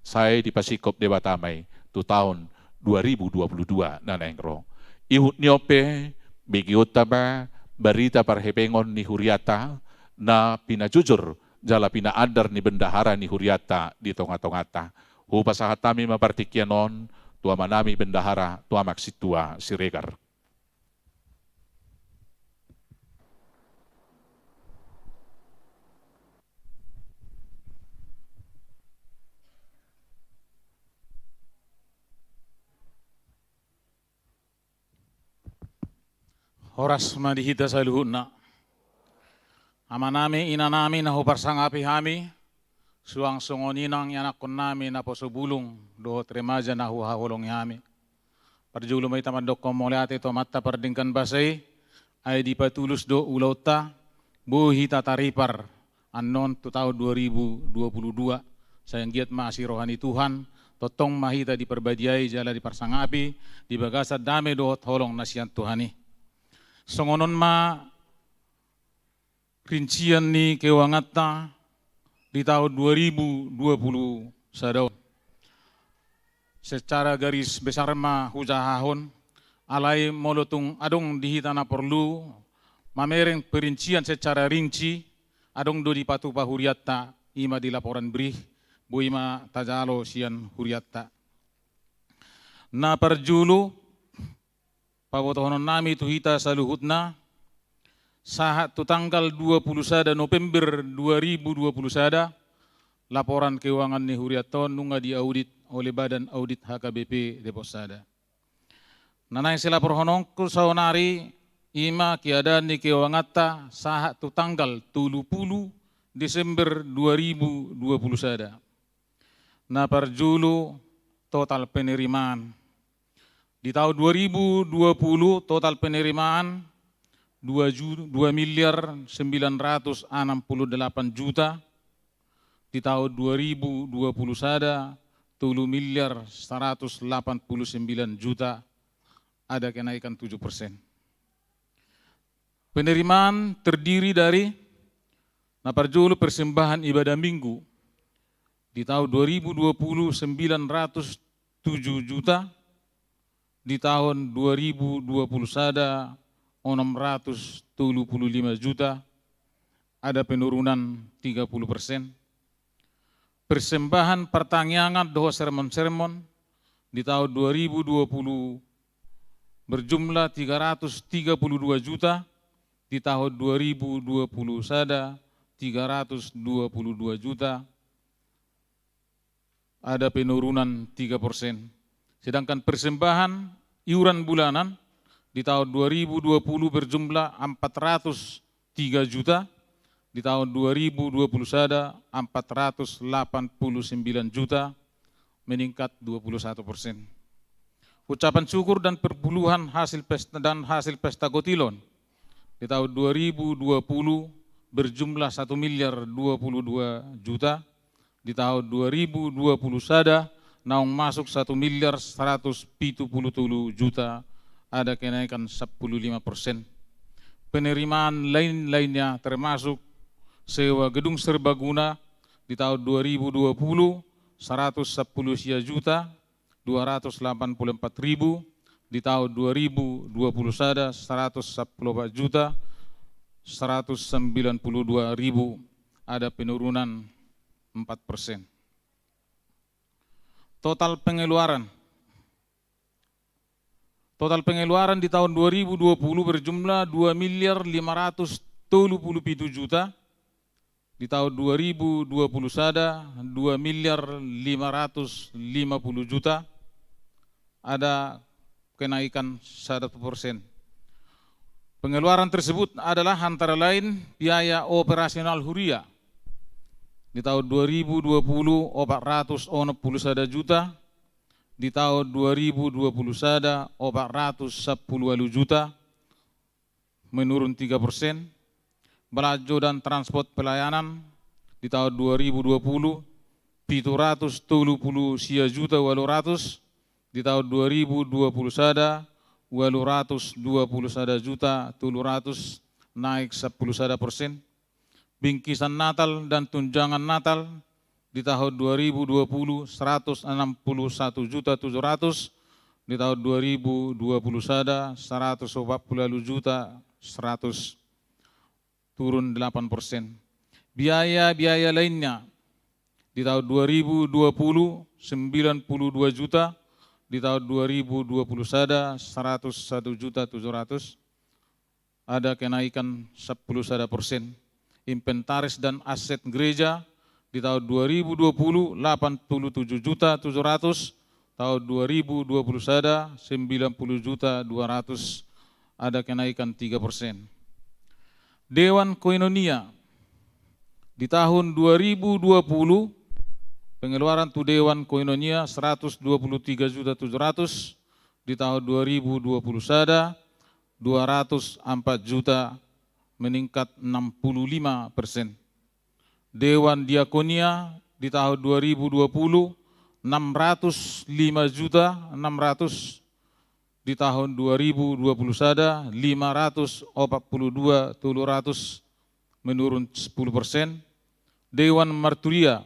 sai dipasingkop Debata ma i tu taon dua ribu dua puluh dua na naeng ro. Ihut ni on pe, begeonta ma barita parhepengon ni huriata na pinajujur jala pinaandar ni bendahara ni huriata di tongatonganta. Hupasahat hami ma partingkian on tu amanami bendahara, tu Amak Sintua Siregar. Horas ma di hita saluhutna. Amanami, inanami na huparsangapi hami, suang songon i nang ianakkonnami naposo bulung dohot remaja na huhaholongi hami. Parjolo ma hita mandokkon mauliate tu Amanta Pardenggan Basa i, ai dipatulus do ulaonta, boi hita taripar annon tu taon dua ribu dua puluh dua. Sai anggiat ma asi roha ni Tuhan, tongtong ma hita diparbadiai jala diparsangapi di bagasan dame dohot holong na sian Tuhan i. Songon on ma rincian ni keuanganta di taon dua ribu dua puluh sada on. Secara garis besar ma hujahahon, alai molo tung adong di hita na porlu mamereng perincian secara rinci, adong do dipatupa hurianta, i ma di laporan brih, boi ma tajalo sian hurianta. Na parjolo, pabotohononnami tu hita saluhutna, sahat tu tanggal dua puluh sada November dua ribu dua puluh sada, laporan keuangan ni hurianta on nunga diaudit oleh Badan Audit H K B P Depot Sada. Na naeng silaporhononku saonari, i ma keadaan ni keuanganta sahat tu tanggal tolu pulu Desember dua ribu dua puluh sada. Na parjolo, total penerimaan. Di taon dua ribu dua puluh, total penerimaan dua ju-, dua miliar sembilan ratus enam puluh delapan juta. Di taon dua ribu dua puluh sada, tolu miliar seratus delapan puluh sembilan juta. Ada kenaikan tujuh persen. Penerimaan terdiri dari, na parjolo, persembahan ibadah Minggu. Di taon dua ribu dua puluh, sembilan ratus tujuh juta. Di taon dua ribu dua puluh sada, enam ratus tolu puluh lima juta. Ada penurunan tiga puluh persen. Persembahan partangiangan dohot sermon-sermon di taon dua ribu dua puluh berjumlah tiga ratus tiga puluh dua juta, di taon dua ribu dua puluh sada, tiga ratus dua puluh dua juta, ada penurunan tiga persen. Sedangkan persembahan iuran bulanan di taon dua ribu dua puluh berjumlah empat ratus tiga juta, di taon dua ribu dua puluh sada empat ratus delapan puluh sembilan juta, meningkat dua puluh satu persen. Ucapan syukur dan perpuluhan hasil pesta, dan hasil pesta kotilon di taon dua ribu dua puluh berjumlah satu miliar dua puluh dua juta, di taon dua ribu dua puluh sada naung masuk satu miliar seratus pitu puluh tolu juta, ada kenaikan sepuluh lima persen. Penerimaan lain-lainnya termasuk sewa gedung serbaguna di taon dua ribu dua puluh seratus sepuluh sia juta dua ratus delapan puluh empat ribu, di taon dua ribu dua puluh sada seratus sepuluh empat juta seratus sembilan puluh dua ribu, ada penurunan empat persen. Total pengeluaran. Total pengeluaran di taon dua ribu dua puluh berjumlah dua miliar lima ratus tolu puluh pitu juta, di taon dua ribu dua puluh sada dua miliar lima ratus lima puluh juta, ada kenaikan seratus persen. Pengeluaran tersebut adalah antara lain biaya operasional huria. Di taon dua ribu dua puluh, opat ratus onom puluh sada juta, di taon dua ribu dua puluh sada, opat ratus sepuluh walu juta, menurun tiga persen. Belanjo dan transport pelayanan di taon dua ribu dua puluh, pitu ratus tolu puluh sia juta walu ratus, di taon dua ribu dua puluh sada, walu ratus dua puluh sada juta tolu ratus, naik sepuluh sada persen. Bingkisan Natal dan tunjangan Natal di tahun dua ribu dua puluh seratus enam puluh satu juta tujuh ratus, di tahun dua ribu dua puluh sada seratus empat puluh juta seratus, turun delapan persen. Biaya-biaya lainnya di tahun dua ribu dua puluh sembilan puluh dua juta, di tahun dua ribu dua puluh sada seratus satu juta tujuh ratus, ada kenaikan sepuluh sada persen. Inventaris dan aset gereja di tahun dua ribu dua puluh delapan puluh tujuh juta tujuh ratus, tahun dua ribu dua puluh sada sembilan puluh juta dua ratus, ada kenaikan tiga persen. Dewan Koinonia di tahun dua ribu dua puluh, pengeluaran tu Dewan Koinonia seratus dua puluh tiga juta tujuh ratus, di tahun dua ribu dua puluh sada dua ratus empat juta, meningkat enam puluh lima persen. Dewan Diakonia di tahun dua ribu dua puluh enam ratus lima juta enam ratus, di tahun dua ribu dua puluh sada lima ratus empat puluh dua tolu ratus, menurun sepuluh persen. Dewan Marturia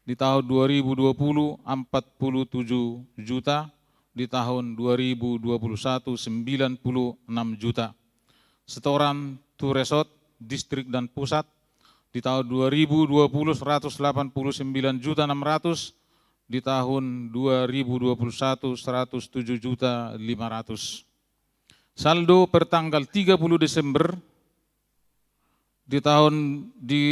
di tahun dua ribu dua puluh empat puluh tujuh juta, di tahun dua ribu dua puluh satu sembilan puluh enam juta. Setoran tu resort, distrik dan pusat di tahun dua ribu dua puluh seratus delapan puluh sembilan juta enam ratus, di tahun dua ribu dua puluh satu seratus tujuh juta lima ratus. Saldo per tanggal tiga puluh Desember di tahun, di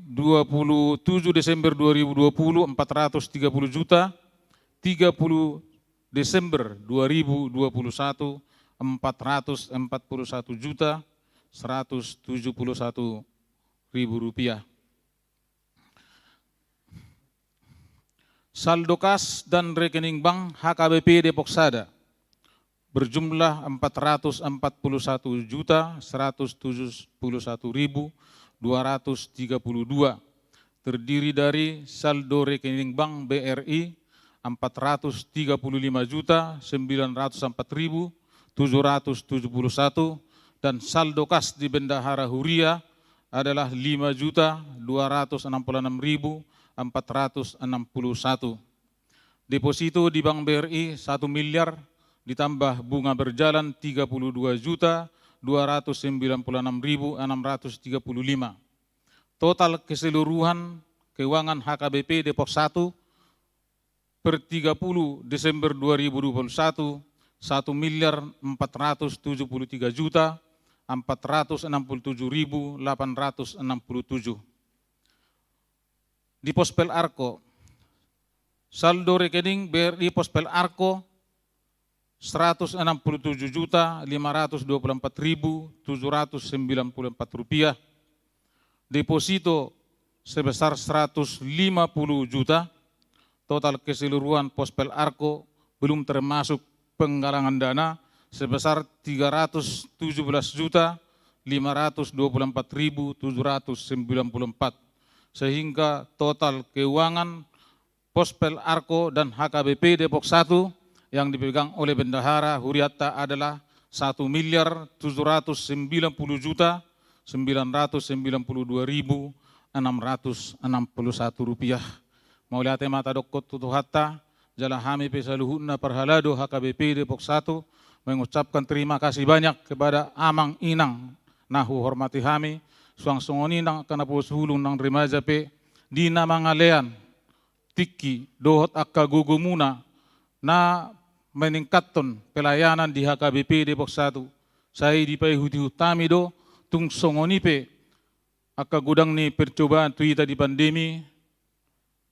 dua puluh tujuh Desember dua ribu dua puluh empat ratus tiga puluh juta, tiga puluh Desember dua ribu dua puluh satu empat ratus empat puluh satu juta seratus tujuh puluh satu ribu rupiah. Saldo kas dan rekening bank H K B P Depok Sada berjumlah empat ratus empat puluh satu juta seratus tujuh puluh satu ribu dua ratus tiga puluh dua, terdiri dari saldo rekening bank B R I empat ratus tiga puluh lima juta sembilan ratus empat ribu tujuh ratus tujuh puluh satu, dan saldo kas di Bendahara Huria adalah lima juta dua ratus enam puluh enam ribu empat ratus enam puluh satu. Deposito di Bank B R I satu miliar ditambah bunga berjalan tiga puluh dua juta dua ratus sembilan puluh enam ribu enam ratus tiga puluh lima. Total keseluruhan keuangan H K B P Depok Satu per tiga puluh Desember dua ribu dua puluh satu, satu miliar empat ratus tujuh puluh tiga juta empat ratus enam puluh tujuh ribu delapan ratus enam puluh tujuh. Di Pospel Arco, saldo rekening B R I Pospel Arco seratus enam puluh tujuh juta lima ratus dua puluh empat ribu tujuh ratus sembilan puluh empat rupiah. Deposito sebesar seratus lima puluh juta. Total keseluruhan Pospel Arco belum termasuk penggalangan dana sebesar tiga ratus tujuh belas juta lima ratus dua puluh empat ribu tujuh ratus sembilan puluh empat, sehingga total keuangan Pospel Arco dan H K B P Depok Satu yang dipegang oleh Bendahara Huriatta adalah satu miliar tujuh ratus sembilan puluh juta sembilan ratus sembilan puluh dua ribu enam ratus enam puluh satu rupiah. Mauliate ma tadokkon tu Tuhanta, jala hami pe saluhutna parhalado H K B P Depok Satu mengucapkan terima kasih banyak kepada amang inang na huhormati hami, suang songon i nang angka naposo ulung nang remaja pe, di na mangalean tingki dohot angka gogomuna na meningkathon pelayanan di H K B P Depok Satu. Sai dipaihutihut hami do, tung songon i pe angka godang ni percobaan tu hita di pandemi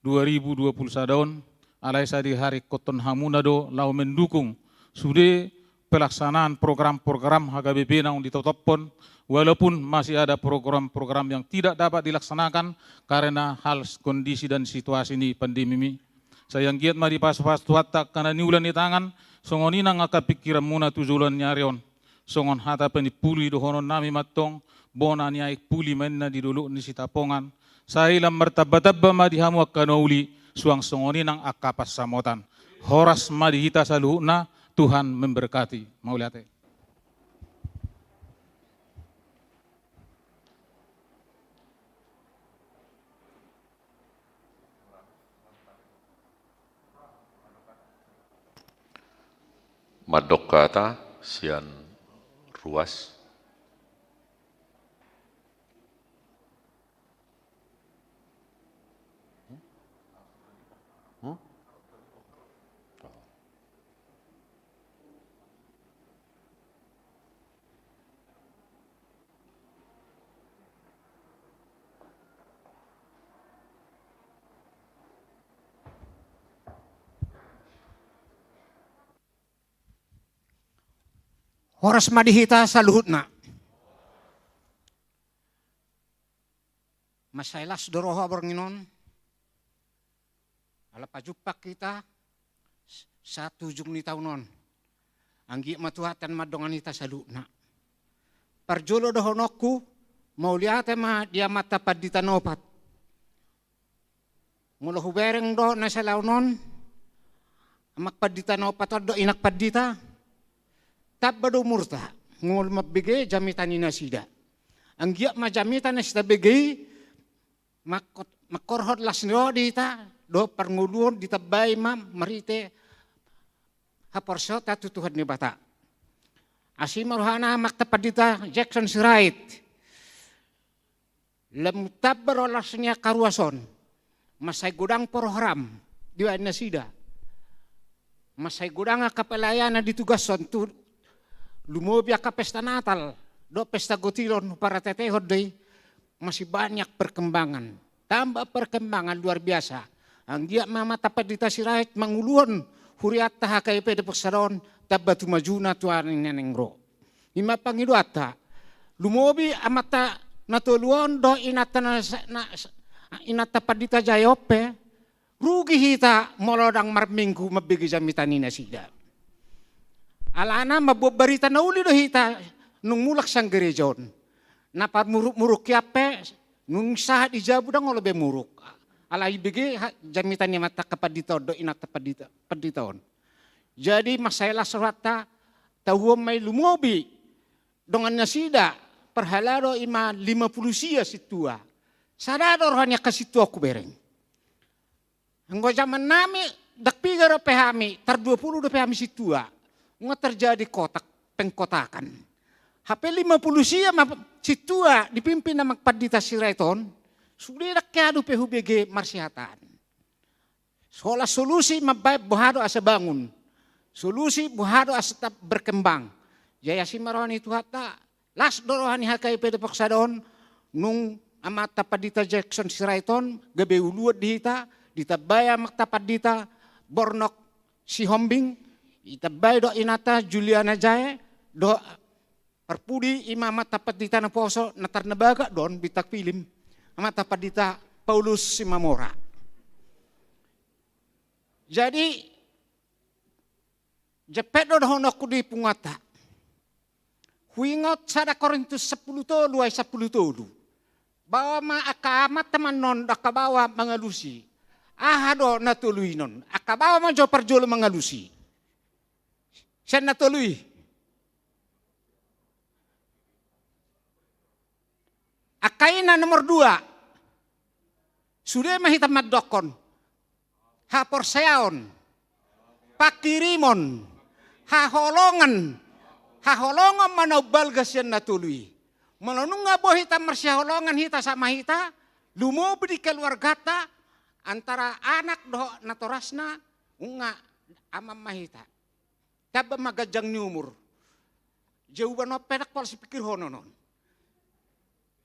dua ribu dua puluh sada on, alai sai diharingkothon hamuna do laho mendukung sude pelaksanaan program-program H K B P naung ditotophon, walaupun masih ada program-program yang tidak dapat dilaksanakan karena hal kondisi dan situasi ni pandemi. Sai anggiat ma dipasupasu Tuhanta angka na niula ni tangan, songon i nang angka pingkiranmuna tu joloan ni ari on. Songon hata panimpuli dohononnami ma antong, bona ni aek puli ma inna di dolok ni Sitapongan. Sai lam martambatamba ma di hamu angka na uli, suang songon i nang angka pansamotan. Horas ma di hita saluhutna, Tuhan memberkati. Mauliate. Mandok hata sian ruas. Horas ma di hita saluhutna. Mansai las do roha borngin on. Ala pajumpa hita sahat tu ujung ni taon on. Anggiat ma Tuhanta na mandongani hita saluhutna. Parjolo dohononku, mauliate ma di amanta pandita na opat. Molo hubereng do na salaon on, amang pandita na opat on dohot inang pandita, tamba do umurta, molo mambege jamita ni nasida. Anggiat ma jamita na sitabege i, mangko-, mangkorhon las ni roha di hita, dohot parngoluon ditambai ma marhite haporseaonta tu Tuhan Debata. Asi ma rohana amanta pandita Jackson Sirait. Lam tamba do las ni angka ruas on. Mansai godang program dibaen nasida. Mansai godang angka pelayanan ditugashon tu, lumobi angka pesta Natal dohot pesta gotilon, parateatehon do i. Masih banyak perkembangan. Tamba perkembangan luar biasa. Anggiat ma amanta pandita Sirait manguluhon hurianta H K I P Depok Sada on tamba tu majuna tu ari na naeng ro. I ma pangidoanta. Lumobi amanta na tolu on dohot inanta na, na, inanta pandita Jae on pe, rugi hita molo ndang marminggu mambege jamita ni nasida. Alana mamboan barita na uli do hita nung mulak sian gereja on. Na parmuruk-muruk hian pe, nung sahat di jabu ndang olo be muruk. Alai bege ha-, jamita ni amanta angka pandita on dohot inanta pandita, pandita on. Jadi mansai las rohanta, tahuon ma i lumobi dongan nasida, parhalado i ma lima pulu sia sintua. Sada do roha ni angka sintua on hubereng. Anggo jaman nami, ndang piga dope hami, tar dua pulu dope hami sintua. Nunga terjadi kotak, pengkotakan. Hape lima pulu sia ma sintua dipimpin amang pandita Sirait on, sude ndang hea dope hubege marsihataan. Holan solusi mambaen boha do asa bangun. Solusi boha do asa tetap berkembang. Jadi asi ma roha ni Tuhanta, las do roha ni H K I P Depok Sada on, nung amanta pandita Jackson Sirait on gabe uluan di hita, ditambai amanta pandita Bornok Sihombing, ditambai dohot inanta Juliana Jae, dohot parpudi i ma amanta pandita naposo, na tarnabagak do on bintang film, amanta pandita Paulus Simamora. Jadi, jempek do dohononku di punguanta. Huingot sada Korintus sampulu tolu ayat sampulu tolu. Baoa ma angka amanta ma annon dohot angka baoa mangalusi. Aha do na tolu i non? Angka baoa ma jo parjolo mangalusi. Sian na tolu i. Angka ina nomor dua. Sude ma hita mandokkon. Haporseaon, pangkirimon, haholongan, haholongan ma na umbalga sian na tolu i. Molo nunga boi hita marsihaholongan hita sama hita, lumobi di keluarganta, antara anak dohot natorasna, nunga aman ma hita. Tamba ma ganjang ni umur. Jauban on pe ndang pola sipikirhonon on.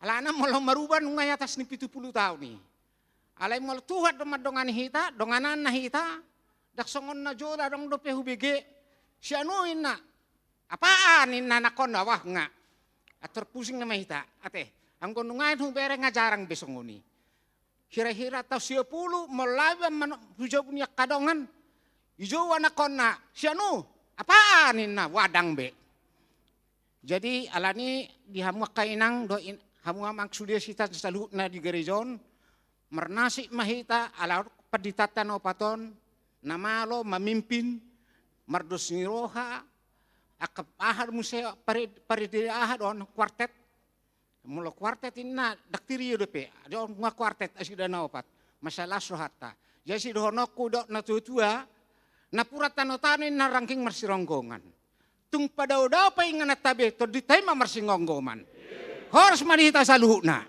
Alana molo maruban nunga i atas ni pitu pulu taon i. Alai molo Tuhan do mandongani hita, dongananna hita, ndang songon na jolo adong dope hubege, sianu inna. Apaan inna nangkon na wah nga. Ator pusing nama hita, ate. Anggo nunga i hubereng nga jarang be songon i. Hira-hira taon sia pulu, molo labe ma tu jabu ni angka dongan, dijou anakkonna, sianu, apaan inna, wah ndang be. Jadi, alani di hamu angka inang, dohot in-, hamu amang sude hita saluhutna di gareja on, marnasip ma hita, ala panditanta na opat on, na malo, mamimpin, mardos ni roha, angka aha do muse pare-, parede aha do on, kuartet, Molo kuartet inna, ndang tirio dope, adong nunga kuartet, nasida na opat. Mansai las rohanta. Jadi sidohononku dohot na tua-tua, Napuran tano-tano i na rangking marsironggongan. Tung padao-dao paingananta be, tondinta i ma marsingomgoman. Horas ma di hita saluhutna.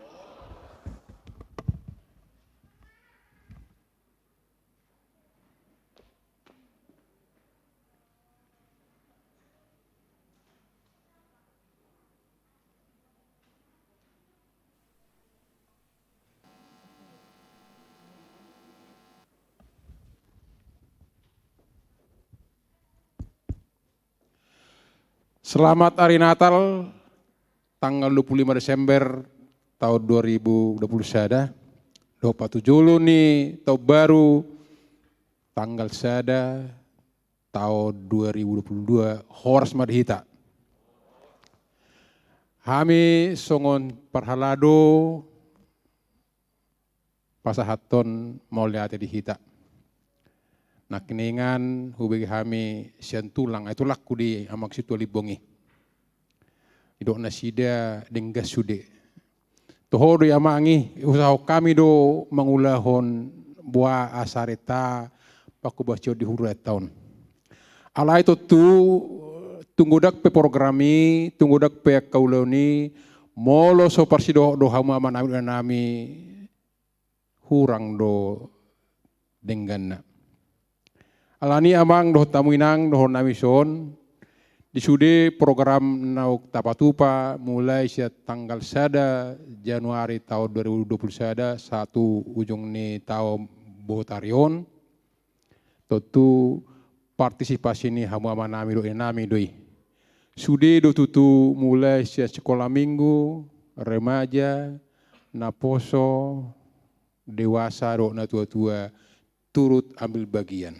Selamat Hari Natal, tanggal dua puluh lima Desember tahun dua ribu dua puluh sada. Dohot patujolo ni taon baru, tanggal sada tahun dua ribu dua puluh dua, horas ma di hita. Hami songon parhalado pasahathon mauliate di hita. Nangkiningan hubege hami sian tulang, ai tulangku do i, Amang Situa Limbong i. Didok nasida denggan sude. Toho do i, Amang, i, usahahon hami do mangulahon boha asa renta pangkobasion di hurianta on. Alai tontu tung godang pe program i, tung godang pe angka ulaon i, molo so parsidohot do hamu amanami dohot inanami, hurang do dengganna. Alani, Amang dohot hamu Inang, dohononnami son, di sude program naung tapatupa mulai sian tanggal sada Januari taon dua ribu dua puluh sada sahat tu ujung ni taon botoari on, tontu partisipasi ni hamu amanami dohot inanami do i. Sude do tutu mulai sian sikola minggu, remaja, naposo, dewasa dohot natuatua turut ambil bagian.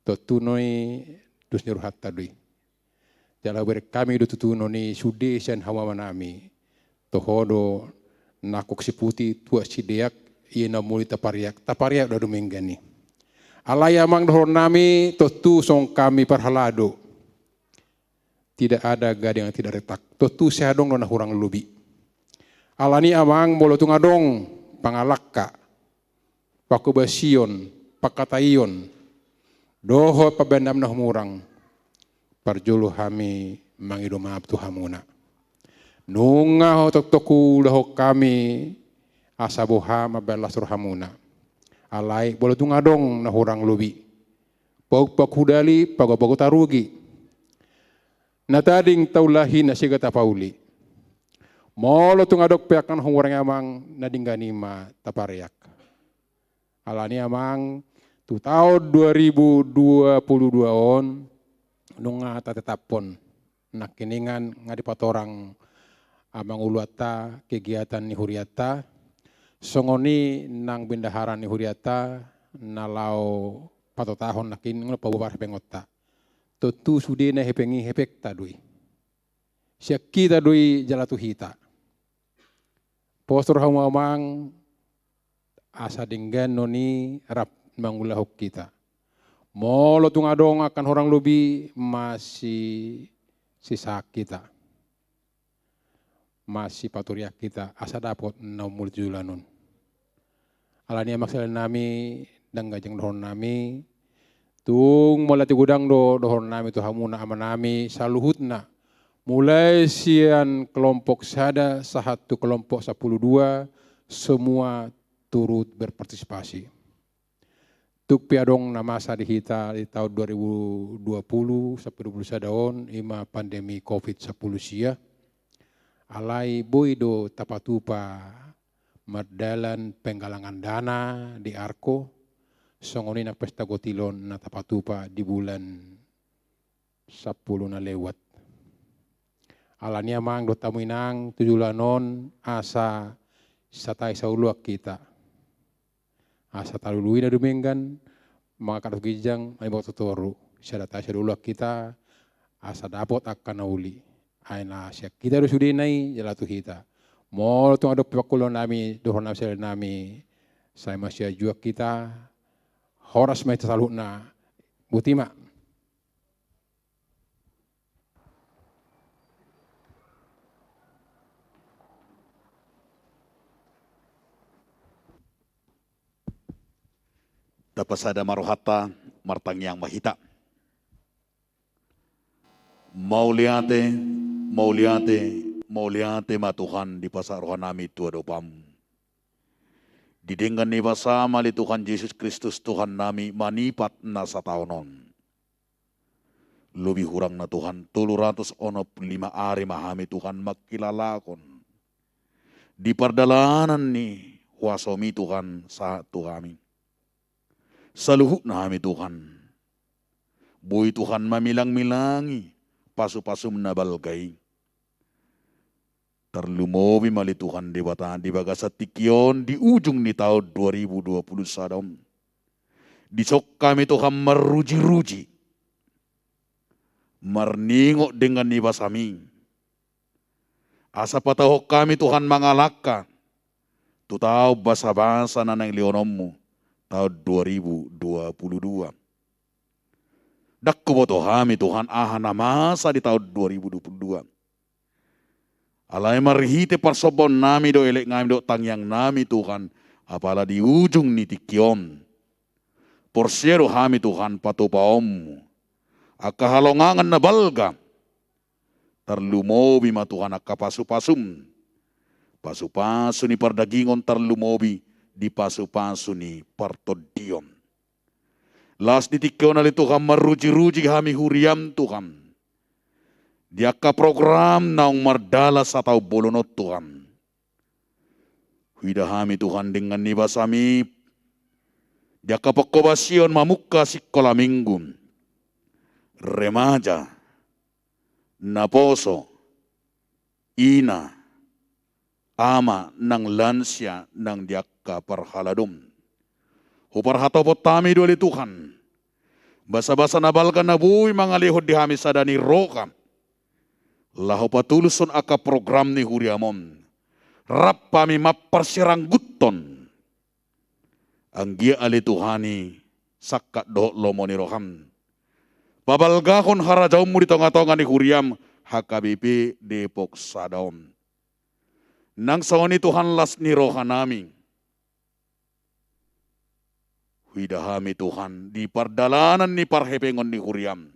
Tontu nuaeng dos ni rohanta do i. Jala hubereng hami do tutu nuaeng i sude sian hamu amanami. Toho do nangkok siputi tuak sideak, ia na umuli tapariak, tapariak do dumenggan i. Alai, Amang dohononnami, tontu songon hami parhalado, tidak ada gading yang tidak retak. Tontu sai adong do na hurang lobi. Alani, Amang, molo tung adong pangalangka, pangkobasion, pangkataion dohot pambahenan na humurang, parjolo hami mangido maaf tu hamuna. Nunga tongtong huulahon hami asa boha mambahen las rohamuna. Alai molo tung adong na hurang lobi, pauk-pauk hudali, pagoa-pagoa tarugi, na tading taulahi, na sega tapauli. Molo tung adong pe angka na humurang, Amang, na denggan i ma tapareak. Alani, Amang, tu taon dua ribu dua puluh dua on nunga tatetaphon. Nangkiningan nga dipatorang, Amang, uluanta, kegiatan ni hurianta, songon i nang bendahara ni hurianta, na laho patotahon nangkin, nga paboa parhepengonta. Tontu sude na hepeng i hepengta do i. Sian hita do i jala tu hita. Pos do rohamu, Amang, asa denggan nuaeng i rap mangulahon hita. Molo tung adong angka na hurang lobi, masisahat hita, masipaturiak hita asa dapot na umuli tu joloan on. Alani, Amang, sahali nami, ndang ganjang dohononnami, tung mauliate godang do dohononnami tu hamuna amanami saluhutna, mulai sian kelompok sada sahat tu kelompok sampulu dua, semua turut berpartisipasi. Tung pe adong na masa di hita di taon dua ribu dua puluh sampe dua puluh sada on, i ma pandemi covid sampulu sia. Alai boi do tapatupa mardalan penggalangan dana di Arko, songon i nang pesta gotilon na tapatupa di bulan sampulu na lewat. Alani, Amang dohot hamu Inang, tu joloan on asa satai saoloan hita. Asa talului na dumenggan, mangangkat ginjang, ai manggohi toru. Sada tai sada oloan hita, asa dapot angka na uli. Ai na sian hita do sudena i, jala tu hita. Molo tung adong pe pangkulaonnami, dohononnami, sahali nami, sai masiajuan hita, horas ma hita saluhutna. Boti ma. Tapasada ma rohanta, Martangiang ma hita. Mauliate, mauliate, mauliate ma Tuhan, dipasahat rohanami tu adopanMu. Di denggan ni basaM ale Tuhan Jesus Kristus Tuhannami, manipat na sataon on. Lobi hurangna Tuhan, tolu ratus onom pulu lima ari ma hami Tuhan mangkilalahon di pardalanan ni huasoMi Tuhan sahat tu hami. Saluhutna hami Tuhan, boi Tuhan mamilangmilangi pasupasuM na balga i. Tarlumobi ma ale Tuhan Debata di bagasan tingki on di ujung ni taon dua ribu dua puluh sada on. Dison hami Tuhan marrujiruji, marningot denggan ni basaMi. Asa patauhon hami Tuhan mangalangka tu taon basabasa na naeng lehononMu taon dua ribu dua puluh dua. Ndang huboto hami Tuhan aha na masa di taon dua ribu dua puluh dua. Alai marhite parsombaonnami dohot eleknami dohot tangiangnami Tuhan, apala di ujung ni tingki on, porsea do hami Tuhan patupaonMu angka halongangan na balga. Tarlumobi ma Tuhan angka pasupasuM, pasupasu ni pardagingon, tarlumobi di pasupasu ni partondion. Las di tingki on ale Tuhan, marrujiruji hami huriaM Tuhan, di angka program naung mardalan sataon bolon on Tuhan. Huida hami Tuhan denggan ni basaMi di angka panghobasion mamungka sikola minggu, remaja, naposo, ina, ama, nang lansia, nang di angka parhaladom. Huparhatopot hami do ale Tuhan basabasa na balga na boi mangalehon di hami sada ni roha laho patulushon angka program ni huriaM on. Rap hami mamparsiranggutton anggiat ale Tuhan i sangkap dohot lomo ni rohaM pabalgahon harajaonMu di tongatonga ni huriaM H K B P Depok sada on. Nang songon i Tuhan las ni rohanami, huida hami Tuhan di pardalanan ni parhepengon ni huriaM.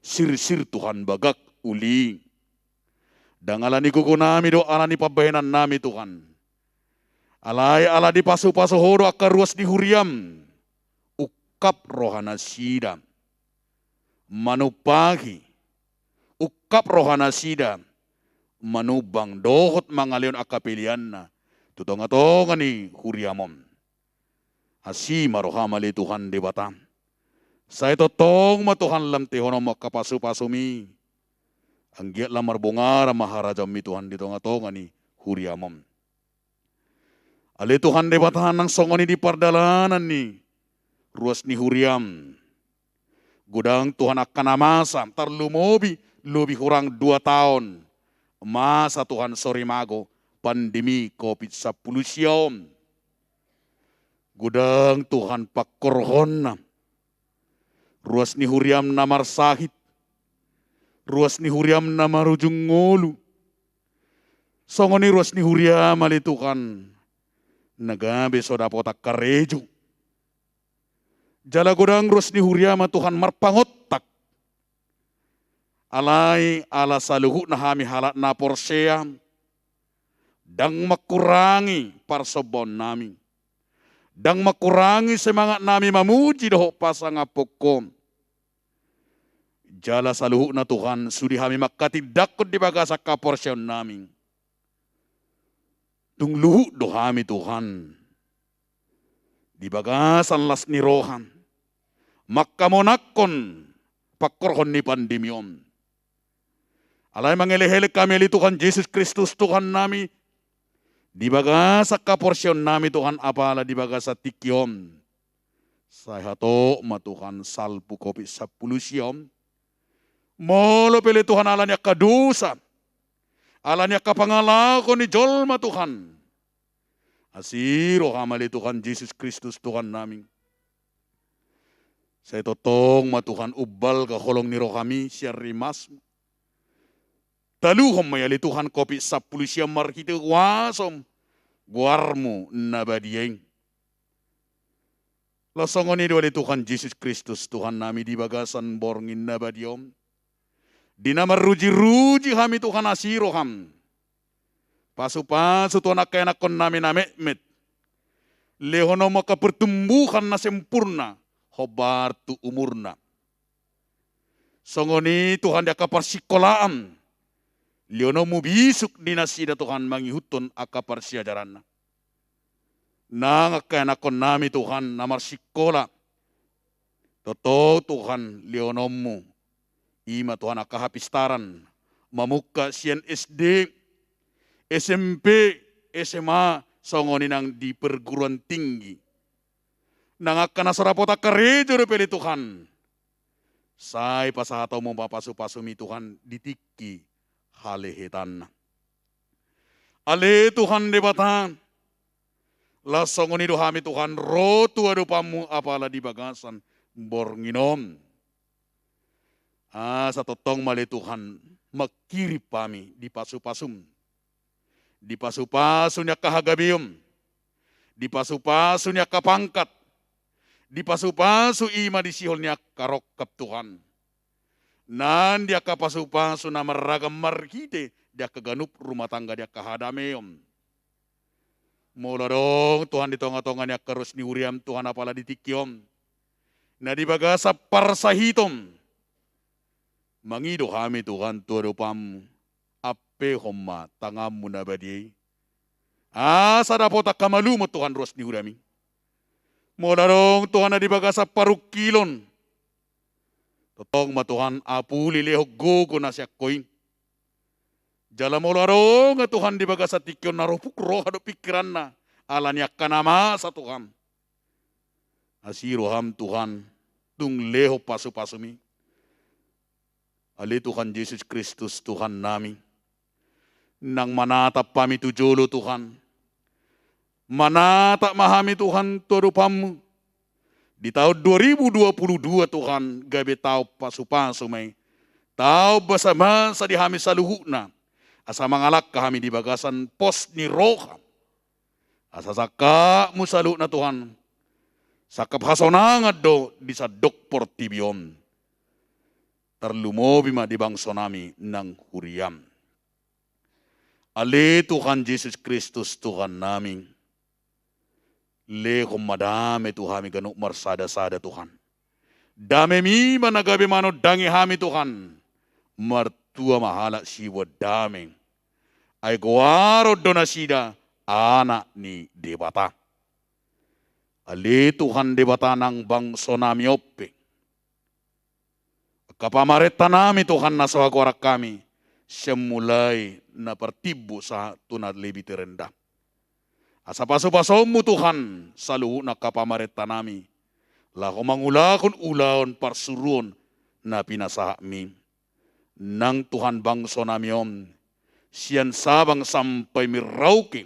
Sirsir Tuhan bagak uli, ndang ala ni gogonami dohot ala ni pambahenannami Tuhan, alai ala dipasupasu Ho do angka ruas ni huriaM. Ungkap rohanasida manumpahi, ungkap rohanasida manumbang dohot mangalehon angka peleanna tu tongatonga ni huriaM on. Asi ma rohaM ale Tuhan Debata. Sai tongtong ma Tuhan lam tehononMu angka pasupasuMi, anggiat lam marbongaran ma harajaonMi Tuhan di tongatonga ni huriaM on. Ale Tuhan Debata, nang songon i di pardalanan ni ruas ni huriaM, godang Tuhan angka na masa, tarlumobi lobi hurang dua taon masa Tuhan sorimago pandemi covid sampulu sia on. Godang Tuhan pangkorhonna, ruas ni huriaM na marsahit, ruas ni huriaM na marujung ngolu, songon i ruas ni huriaM ale Tuhan na gabe so dapotan karejo. Jala godang ruas ni huriaM ma Tuhan marpangontak. Alai ala saluhutna hami halak na porsea, ndang mangkurangi parsombaonnami, ndang mangkurangi semangatnami mamuji dohot pasangaphon Ho. Jala saluhutna Tuhan, sude hami manghatindanghon di bagasan haporseaonnami. Tung luhut do hami Tuhan di bagasan las ni roha manghamonanghon pangkorhon ni pandemi on. Alai mangelekelek hami ale Tuhan Jesus Kristus Tuhannami, di bagasan haporseaonnami Tuhan, apala di bagasan tingki on, sai hatop ma Tuhan salpu covid sampulu sia on. Molo pe ale Tuhan ala ni angka dosa, ala ni angka pangalaho ni jolma Tuhan, asi rohaM ale Tuhan Jesus Kristus Tuhannami. Sai tongtong ma Tuhan umbalga holong ni rohaMi sian rimasMu. Taluhon ma i ale Tuhan covid sampulu sia marhite huaso goarMu na badia i. Laos songon i do ale Tuhan Jesus Kristus, Tuhan nami, di bagasan borngin na badia on, di na marrujiruji hami Tuhan, asi roham. Pasupasu Tuhan angka ianakkon nami na metmet. Lehononmu angka pertumbuhan na sempurna hombar tu umurna. Songon i Tuhan di angka parsikolaan, lehononmu bisuk di nasida Tuhan mangihuthon angka parsiajaranna. Nang angka ianakkon nami Tuhan na marsikola, tongtong Tuhan lehononmu, i ma Tuhan angka hapistaran, mamungka sian S D, S M P, S M A, songon i nang di perguruan tinggi. Nang angka na so dapot angka karejo dope ale Tuhan, sai pasahatonmu ma pasupasumi Tuhan di tingki halehetanna. Ale Tuhan Debata, laos songon i do hami Tuhan ro tu adopanmu apala di bagasan borngin on. Asa tongtong ma ale Tuhan mangkirim hami di pasupasum, di pasupasu ni angka hagabeon, di pasupasu ni angka pangkat, di pasupasu i ma di sihol ni angka rongkap Tuhan. Nang di angka pasupasu na marragam marhite di angka ganup rumah tangga di angka hadameon. Molo adong Tuhan di tongatonga ni angka ruas ni huriam Tuhan apala di tingki on, na di bagasan parsahiton, mangido hami Tuhan tu adopanmu, ampehon ma tanganmu na badia i, asa dapot angka malumon Tuhan ruas ni huriam i. Molo adong Tuhan na di bagasan parungkilon, tongtong ma Tuhan apuli lehon gogo na sian Ho i. Jala molo adong Tuhan di bagasan tingki on na ropuk roha dohot pingkiranna ala ni angka na masa Tuhan, asi roham Tuhan, tung lehon pasupasumi. Ale Tuhan Jesus Kristus Tuhan nami, nang manatap hami tu jolo Tuhan, manatap ma hami Tuhan tu adopanmu. Di taon dua ribu dua puluh dua Tuhan gabe taon pasupasu ma i, taon basabasa di hami saluhutna, asa mangalangka hami di bagasan pos ni roha. Asa sangkapmu saluhutna Tuhan, sangkap hasonangan do di sandok portibi on. Tarlumobi ma di bangso nami nang huriam. Ale Tuhan Jesus Kristus Tuhan nami, lehon ma dame tu hami ganup marsadasada Tuhan. Damemi ma na gabe manondangi hami Tuhan. Martua ma halak siboan dame, ai goaron do nasida anak ni Debata. Ale Tuhan Debata, nang bangso nami on pe, angka pamarenta nami Tuhan na so hagoaran hami, sian mulai na partimbo sahat tu na lebih terendah. Asa pasupasonmu Tuhan saluhutna angka pamarenta nami, laho mangulahon ulaon parsuruon na pinasahatmi. Nang Tuhan bangso nami on, sian Sabang sampai Merauke,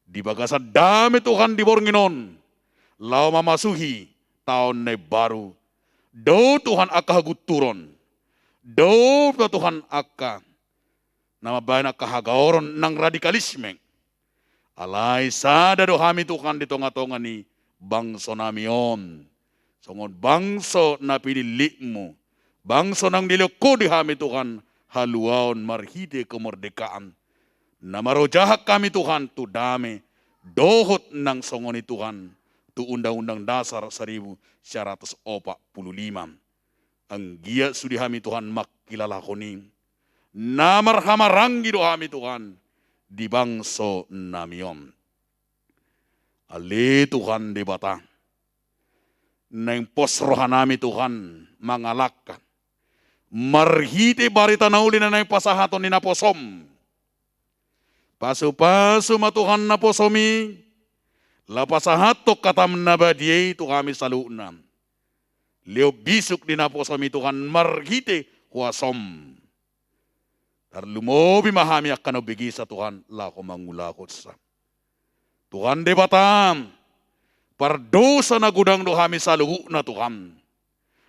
di bagasan dame Tuhan di borngin on, laho mamasuhi taon na imbaru, dao Tuhan angka hagunturon, dao Tuhan angka na mambahen angka hagaoron nang radikalisme. Alai sada do hami Tuhan di tongatonga ni bangso nami on, songon bangso na pinillitmu, bangso nang dilehon Ho di hami Tuhan haluaon marhite kemerdekaan, na marojahan hami Tuhan tu dame, dohot nang songon i Tuhan tu Undang-Undang Dasar saribu sia ratus opat pulu lima. Anggiat sude hami Tuhan mangkilalahon i, na marhamaranggi do hami Tuhan di bangso nami on. Ale Tuhan Debata, naeng pos roha nami Tuhan mangalangka marhite barita na uli na naeng pasahaton ni naposom. Pasupasu ma Tuhan naposom i, laho pasahathon hatam na badia i tu hami saluhutna. Lehon bisuk di naposom i Tuhan marhite huasom. Tarlumobi ma hami angka na umbegesa Tuhan laho mangulahonsa. Tuhan Debata, pardosa na godang do hami saluhutna Tuhan.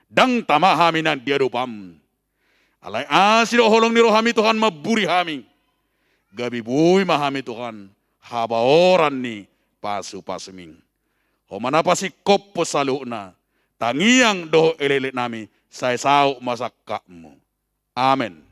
Ndang tama hami nang di adopam. Alai asi dohot holong ni roham i Tuhan mamburi hami. Gabe boi ma hami Tuhan habaoran ni pasupasumi. Ho ma na pasingkophon saluhutna tangiang dohot elekelek nami, sai saut ma sangkapmu. Amen.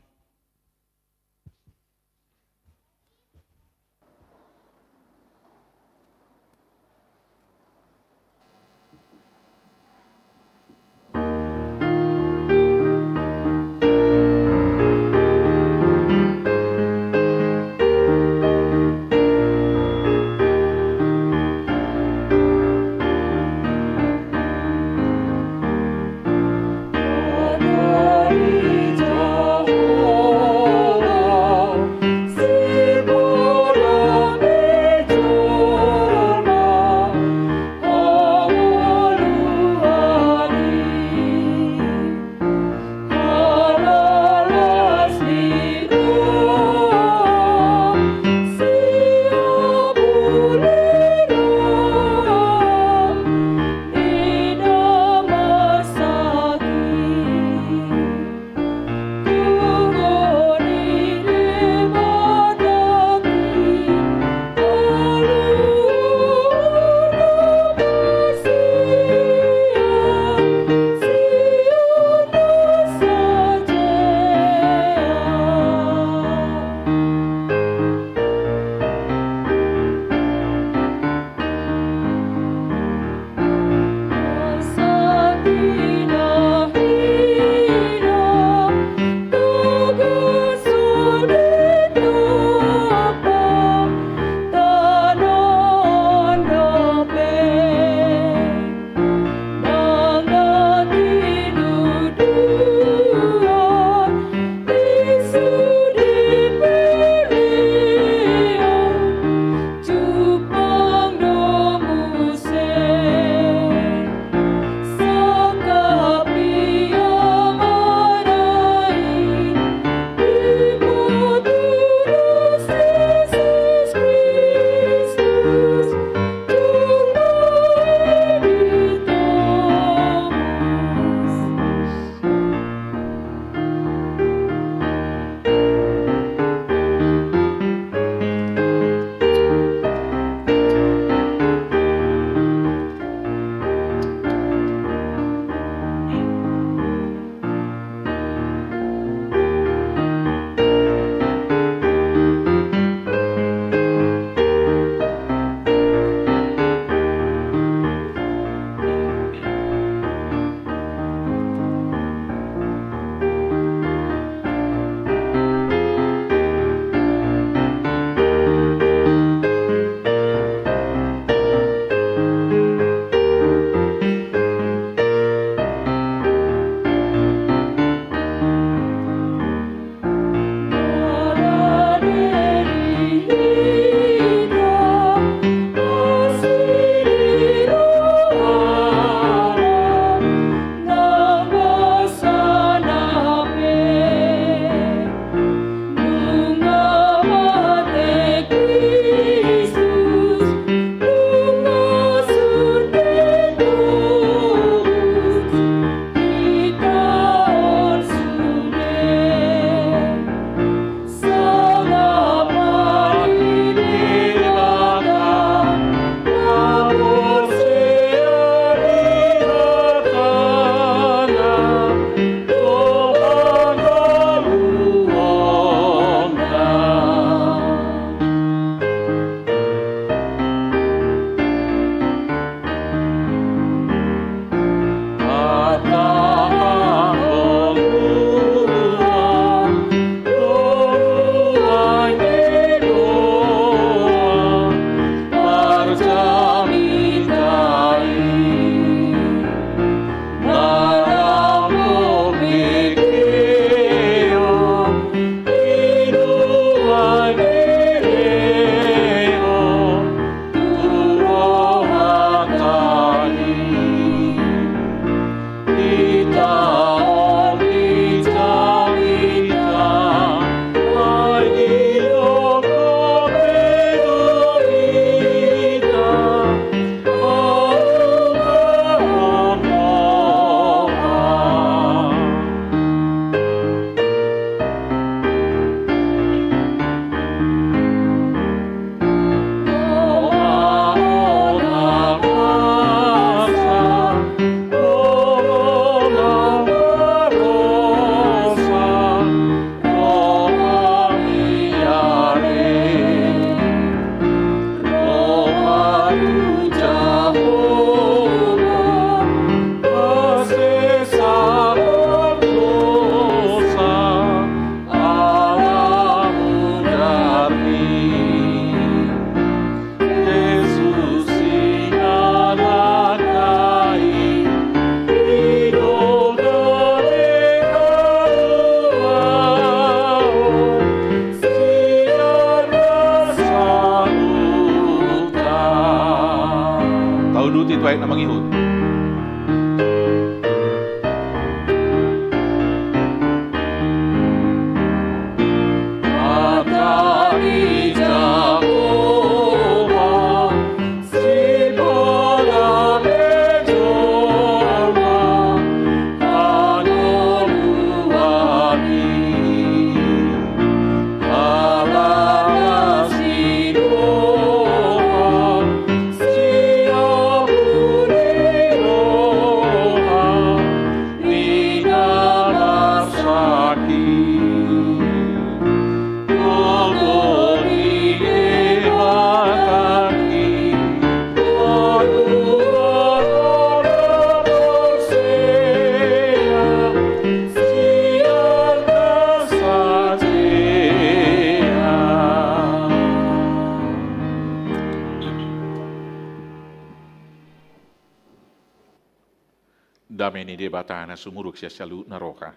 Dame ni Debata na sumurung sian saluhutna roha,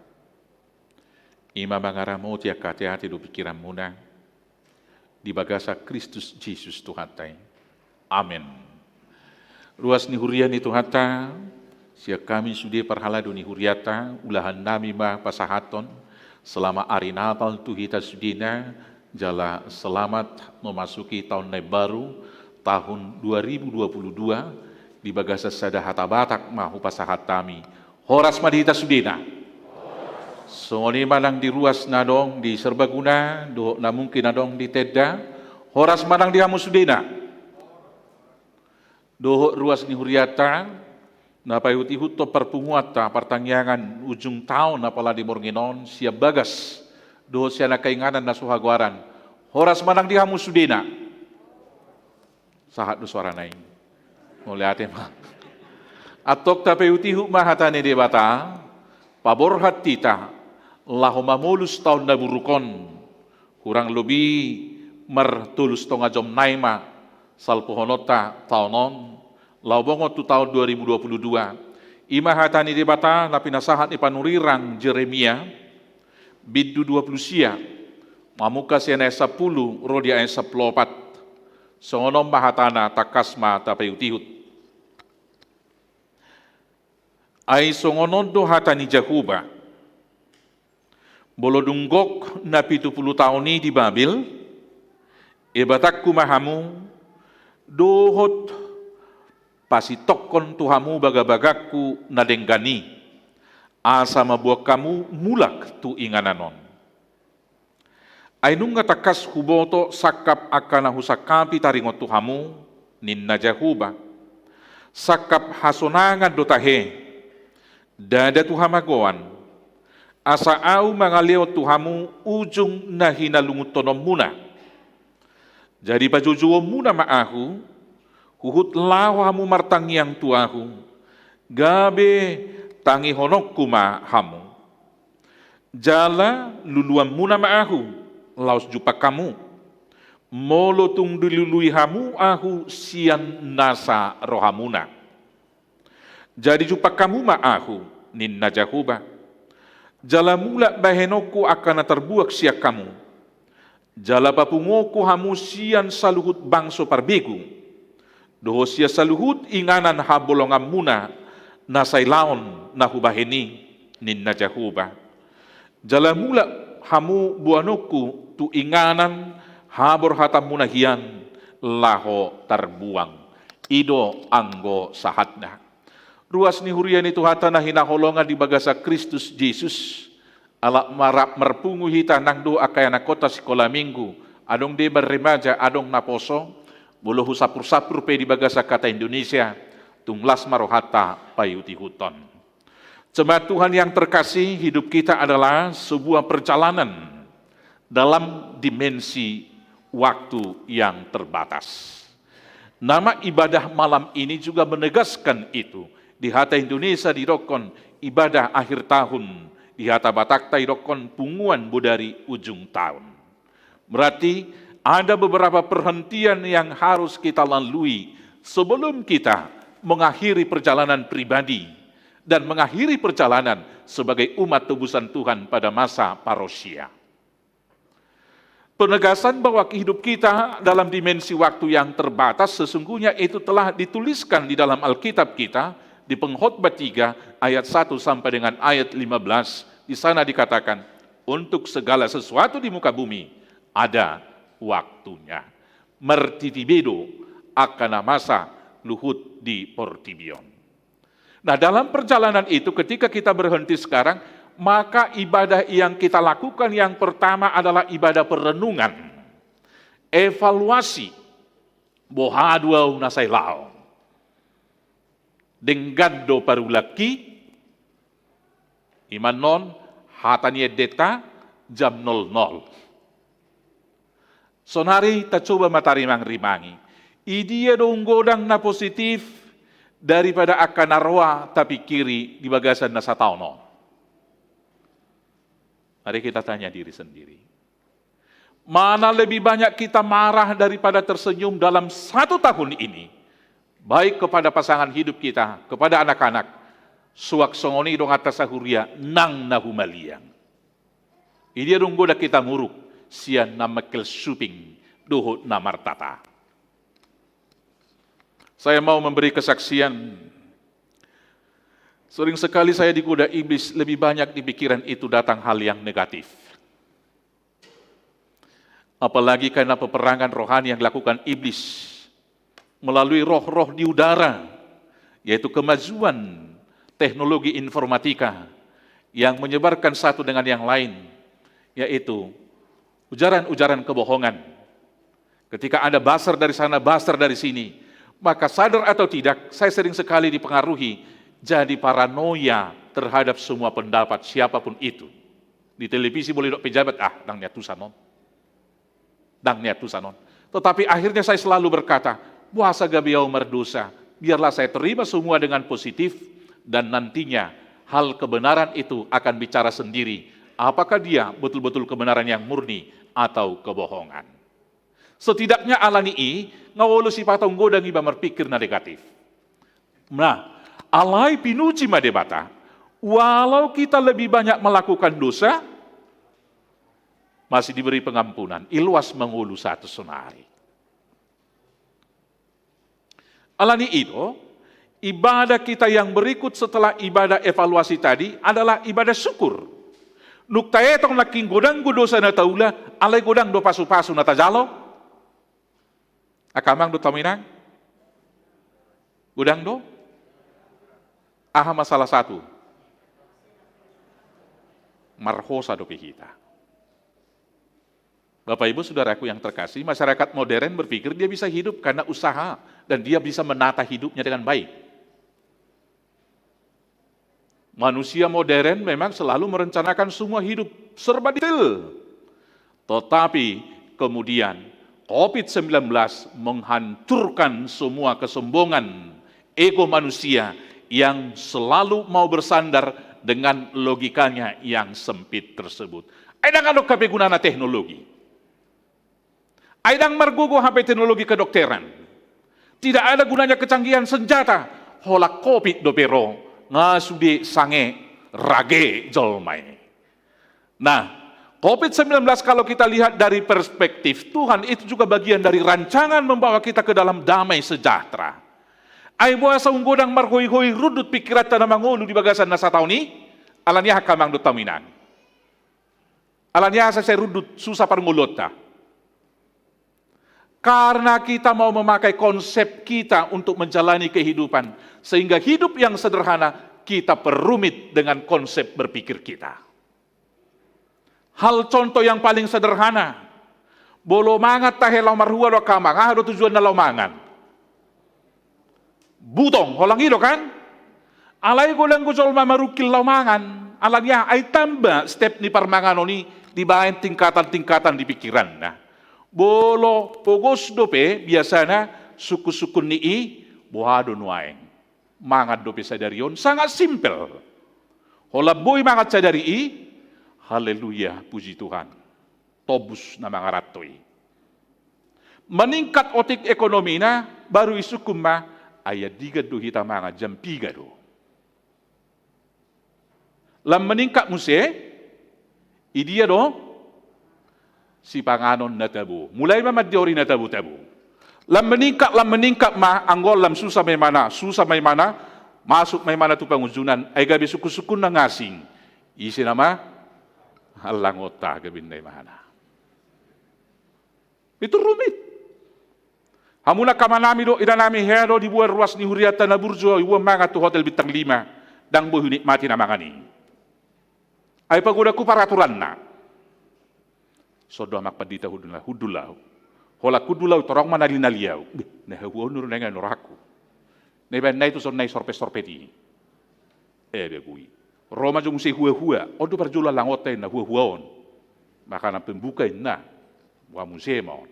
i ma mangaramoti angka ateate dohot pingkiranmuna di bagasan Kristus Jesus Tuhanta i. Amen. Ruas ni huria ni Tuhanta, sian hami sude parhalado ni hurianta, ulahannami ma pasahathon selamat Hari Natal tu hita sudena, jala selamat memasuki tahun na baru, tahun dua ribu dua puluh dua, di bagasan sada hata Batak ma hupasahat hami. Horas ma di hita sudena. Songon i ma nang di ruas na adong di Serbaguna, dohot na mungkin adong di tenda. Horas ma nang di hamu sudena. Dohot ruas ni hurianta, na paihut-ihuthon parpunguanta, partangiangan ujung taon apala di borngin on, sian bagas, dohot sian angka inganan na so hagoaran. Horas ma nang di hamu sudena. Sahat do suarana i. Mauliate ma. Antong tapaihut-ihut ma hata ni Debata, paborhat hita, laho mamolus taon na buruk on, hurang lobi martolu stonga jom nai ma salpuhononta taon on, laho bongot tu taon dua ribu dua puluh dua. I ma hata ni Debata na pinasahat ni panurirang Jeremia, bindu dua puluh sia, mamungka sian ayat sampulu ro di ayat sampulu opat. Songon on ma hatana, tangkas ma tapaihut-ihut. Ai songon on do hata ni Jahowa: Molo dung gok na pitu pulu taon i di Babel, ebatanku ma hamu, dohot pasintongkon tu hamu bagabagangku na denggan i, asa mamboan hamu mulak tu inganan on. Ai nunga tangkas huboto sangkap angka na husangkapi taringot tu hamu, ninna Jahowa. Sangkap hasonangan do tahe, ndada tu hamagoan, asa ahu mangalehon tu hamu ujung na hinalungunhononmuna. Jadi pajojouonmuna ma ahu, huhut laho hamu martangiang tu ahu, gabe tangihononku ma hamu. Jala luluanmuna ma ahu, laos jumpang hamu, molo tung dilului hamu ahu sian nasa rohamuna. Jadi jumpang hamu ma ahu, ninna Jahowa. Jala mulak bahenonku angka na tarbuang sian hamu. Jala papunguonku hamu sian saluhut bangso parbegu, dohot sian saluhut inganan habolonganmuna na sailaon na hubahen i, ninna Jahowa. Jala mulak hamu boanonku tu inganan haborhatanmuna hian laho tarbuang. I do anggo sahatna. Ruas ni huria ni Tuhanta na hinaholongan di bagasan Kristus Jesus, ala rap marpungu hita nang dohot angka ianakhonta sikola minggu, adong deba remaja, adong naposo, molo husampur-sampur pe di bagasan hata Indonesia, tung las ma rohanta paihut-ihuthon. Jemaat Tuhan yang terkasih, hidup kita adalah sebuah perjalanan dalam dimensi waktu yang terbatas. Nama ibadah malam ini juga menegaskan itu. Di hata Indonesia didokkon ibadah akhir tahun, di hata Batakta didokkon punguan bodari ujung taon. Berarti ada beberapa perhentian yang harus kita lalui sebelum kita mengakhiri perjalanan pribadi dan mengakhiri perjalanan sebagai umat tebusan Tuhan pada masa parousia. Penegasan bahwa hidup kita dalam dimensi waktu yang terbatas sesungguhnya itu telah dituliskan di dalam Alkitab kita, di Pengkhotbah tiga ayat satu sampai dengan ayat lima belas. Di sana dikatakan, untuk segala sesuatu di muka bumi ada waktunya. Martipi be do angka na masa luhut di portibi on. Nah, dalam perjalanan itu, ketika kita berhenti sekarang, maka ibadah yang kita lakukan yang pertama adalah ibadah perenungan, evaluasi, boha do au na sai laho. Denggan do parulangki, ima annon hata ni endenta jam nol nol. Sonari tacoba ma tarimangrimangi. Idia do umgodang na positif daripada angka na roa tapingkiri di bagasan na sataon on? Mari kita tanya diri sendiri. Mana lebih banyak kita marah daripada tersenyum dalam satu tahun ini, baik kepada pasangan hidup kita, kepada anak-anak, suang songon i donganta sahuria nang na humaliang. Idia do umgodang hita muruk sian na mengkel suping dohot na martata? Saya mau memberi kesaksian. Sering sekali saya digoda iblis, lebih banyak di pikiran itu datang hal yang negatif. Apalagi karena peperangan rohani yang dilakukan iblis melalui roh-roh di udara, yaitu kemajuan teknologi informatika yang menyebarkan satu dengan yang lain, yaitu ujaran-ujaran kebohongan. Ketika ada buzzer dari sana, buzzer dari sini, maka sadar atau tidak, saya sering sekali dipengaruhi jadi paranoia terhadap semua pendapat siapapun itu. Di televisi boleh dok pejabat, ah, ndang nian tusan on. Ndang nian tusan on. Tetapi akhirnya saya selalu berkata, boasa gabe au mardosa, biarlah saya terima semua dengan positif, dan nantinya hal kebenaran itu akan bicara sendiri, apakah dia betul-betul kebenaran yang murni atau kebohongan. Setidaknya alani i, nga olo sipata umgodang iba marpikir na negatif. Nah, alai pinuji ma Debata, walau kita lebih banyak melakukan dosa, masih diberi pengampunan, i loas mangolu sahat tu sonari. Alani i do, ibadah kita yang berikut setelah ibadah evaluasi tadi adalah ibadah syukur. Dung taetong nangkin godang do dosa na taula, alai godang do pasu-pasu na tajalo. Angka amang dohot hamu inang? Godang do? Aha ma salah satu? Marhosa dope hita. Bapak Ibu, saudaraku yang terkasih, masyarakat modern berpikir dia bisa hidup karena usaha dan dia bisa menata hidupnya dengan baik. Manusia modern memang selalu merencanakan semua hidup serba detail. Tetapi kemudian covid sembilan belas menghancurkan semua kesombongan ego manusia yang selalu mau bersandar dengan logikanya yang sempit tersebut. Ai ndang adong hape gunana teknologi. Ai ndang margogo hape teknologi kedokteran. Tidak ada gunanya kecanggihan senjata. Holan covid dope ro, nga sude sange rage jolma i. Nah, covid sembilan belas kalau kita lihat dari perspektif Tuhan, itu juga bagian dari rancangan membawa kita ke dalam damai sejahtera. Ai boasa umgodang marhoi-hoi rundut pikiranta na mangolu di bagasan na sataon i? Alani aha angka amang dohot hamu inang? Alani aha sai rundut susah parngoluonta? Karena kita mau memakai konsep kita untuk menjalani kehidupan, sehingga hidup yang sederhana kita perumit dengan konsep berpikir kita. Hal contoh yang paling sederhana, molo mangan tahe laho marhua do angka amang, aha do tujuanna laho mangan? Butong, holan i do kan? Alai godang do jolma marungkil laho mangan. Alani aha? Ai tamba step ni parmanganon i dibaen tingkatan-tingkatan di pikiranna. Molo pogos dope biasana sungkun-sungkun ni i, boha do nuaeng? Mangan dope sadari on, sangat simpel. Holan boi mangan sadari i, haleluya, puji Tuhan. Tobus na mangaranto i. Meningkat otik ekonomina, baru isungkun ma, ai andigan do hita mangan, jam piga do? Lam meningkat muse, idia do sipanganon na tabo. Mulai ma mandiori na tabo-tabo. Lam meningkat, lam meningkat ma, anggo lam susah ma imana, susah ma imana, masuk ma imana tu pangunjunan, ai gabe sungkun-sungkunna nga asing. Ise nama? Allangonta gabe ninna imana. Itu rumit. Hamu na angka amanami dohot inanami, hea do diboan ruas ni hurianta na burju, diboan mangan tu hotel bintang lima, ndang boi hunikmati na mangan i. Ai pagodangku paraturanna. Songon do amang pandita, hundul ahu, hundul ahu. Holan hundul ahu, torang manali-nali ahu. Beh, na hahuaon do nuaeng, ai norangku. Na ibaen nai tu songon nai sorpet-sorpet i. Eh, begu i. Ro ma jo muse hua-hua. On do parjolo alangonta, inna, hua-hua on. Makanan pembuka, inna. Boha muse ma on.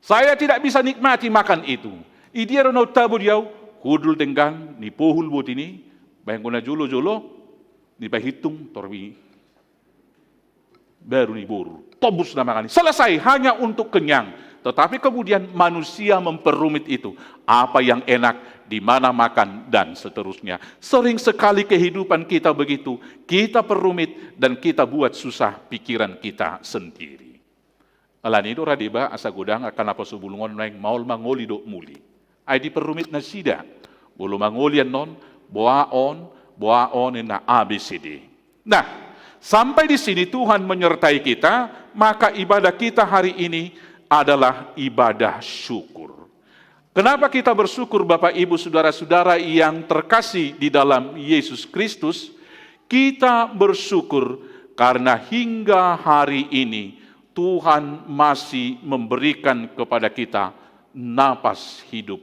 Saya tidak bisa nikmati makan itu. Idia do na untabo di ahu? Hundul denggan, nipohul botin i, bahen anggo na jolo-jolo, nipahitung, torbi baru niboru. Tombus na mangan i. Selesai, hanya untuk kenyang. Tetapi kemudian manusia memperumit itu. Apa yang enak, di mana makan, dan seterusnya. Sering sekali kehidupan kita begitu. Kita perumit dan kita buat susah pikiran kita sendiri. Alani i do ra deba asa godang angka naposo bulung on naeng maol mangoli dohot muli. Ai diperumit nasida. Molo mangoli annon, boha on, boha on, inna, A B C D. Nah, sampai di sini Tuhan menyertai kita, maka ibadah kita hari ini adalah ibadah syukur. Kenapa kita bersyukur, Bapak, Ibu, saudara-saudara yang terkasih di dalam Yesus Kristus? Kita bersyukur karena hingga hari ini Tuhan masih memberikan kepada kita napas hidup.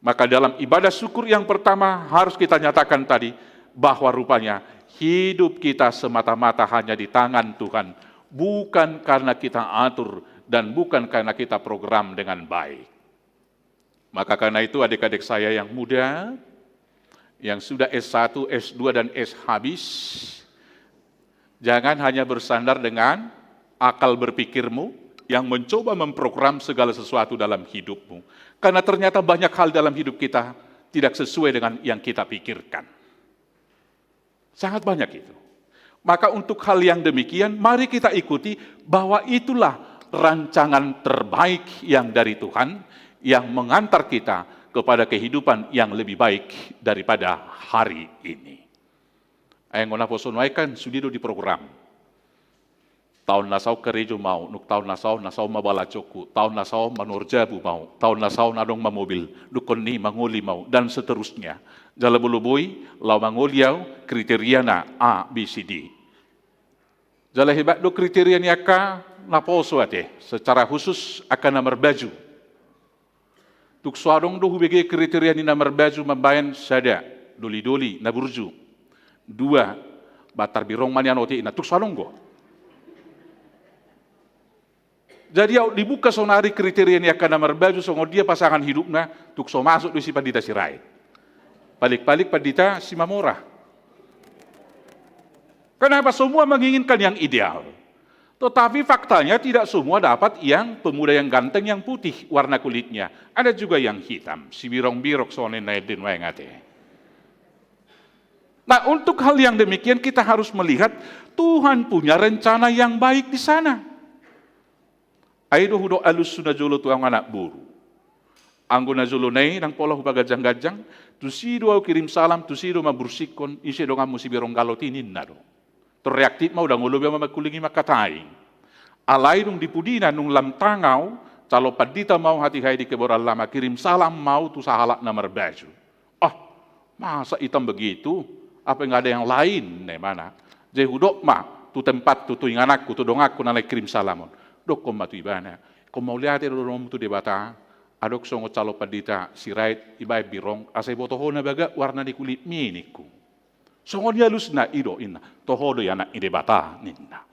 Maka dalam ibadah syukur yang pertama harus kita nyatakan tadi, bahwa rupanya hidup kita semata-mata hanya di tangan Tuhan, bukan karena kita atur dan bukan karena kita program dengan baik. Maka karena itu, adik-adik saya yang muda, yang sudah S satu, S dua, dan S habis, jangan hanya bersandar dengan akal berpikirmu yang mencoba memprogram segala sesuatu dalam hidupmu. Karena ternyata banyak hal dalam hidup kita tidak sesuai dengan yang kita pikirkan. Sangat banyak itu. Maka untuk hal yang demikian, mari kita ikuti bahwa itulah rancangan terbaik yang dari Tuhan, yang mengantar kita kepada kehidupan yang lebih baik daripada hari ini. Ai anggo naposo nuaeng kan sude do diprogram. Taon na saon karejo ma ahu, dung taon na saon, na saon ma balanjoku, taon na saon manuhor jabu ma ahu, taon na saon adong ma mobil, dung on i mangoli ma ahu, dan seterusnya. Jala molo boi, laho mangoli ahu, kriteriana A, B, C, D. Jala hebat do kriteria ni angka naposo ate, secara khusus angka na marbaju. Tung so adong do hubege kriteria ni na marbaju mambaen, sada, doli-doli, na burju. Dua, ba tarbirong ma nian otik, inna, tung so adong do. Jadi aut dibuka saonari kriteria ni angka na marbaju songon dia pasangan hidupna, tung so masuk do si Pandita Sirait. Paling-paling Pandita Simamora. Kenapa semua menginginkan yang ideal? Tetapi faktanya tidak semua dapat yang pemuda yang ganteng, yang putih warna kulitnya. Ada juga yang hitam, sibirong-birong songon na ende nuaeng ate. Nah, untuk hal yang demikian kita harus melihat Tuhan punya rencana yang baik di sana. Ai do hudok alushu na jolo tu ahu, anak boru. Anggo na jolo nai ndang pola hupaganjang-ganjang, tusi do ahu kirim salam, tusi do mambursikkon, ise donganmu sibirong galot i, ninna do. Tung reaktif ma ahu, ndang olo be ahu mangkulingi mangkatai. Alai dung di pudina nunga lam tangkas ahu, calon pandita ma ahu hatiha i di Keboran Lama, kirim salam ma ahu tu sahalak na marbaju. Ah, masa hitam begitu? Apa nggak ada yang lain? Ninna ibana. Jadi hudok ma tu tempathu, tu ingananku, tu donganku na naeng kirim salam on. Dokkon ma tu ibana, ingkon mauliate do donganmu tu Debata, adong songon calon pandita Sirait, ibaen birong, asa iboto ho na bagak warna ni kulitmi, ningku. Songon i alusna. I do, inna, toho do i anak ni Debata, ninna.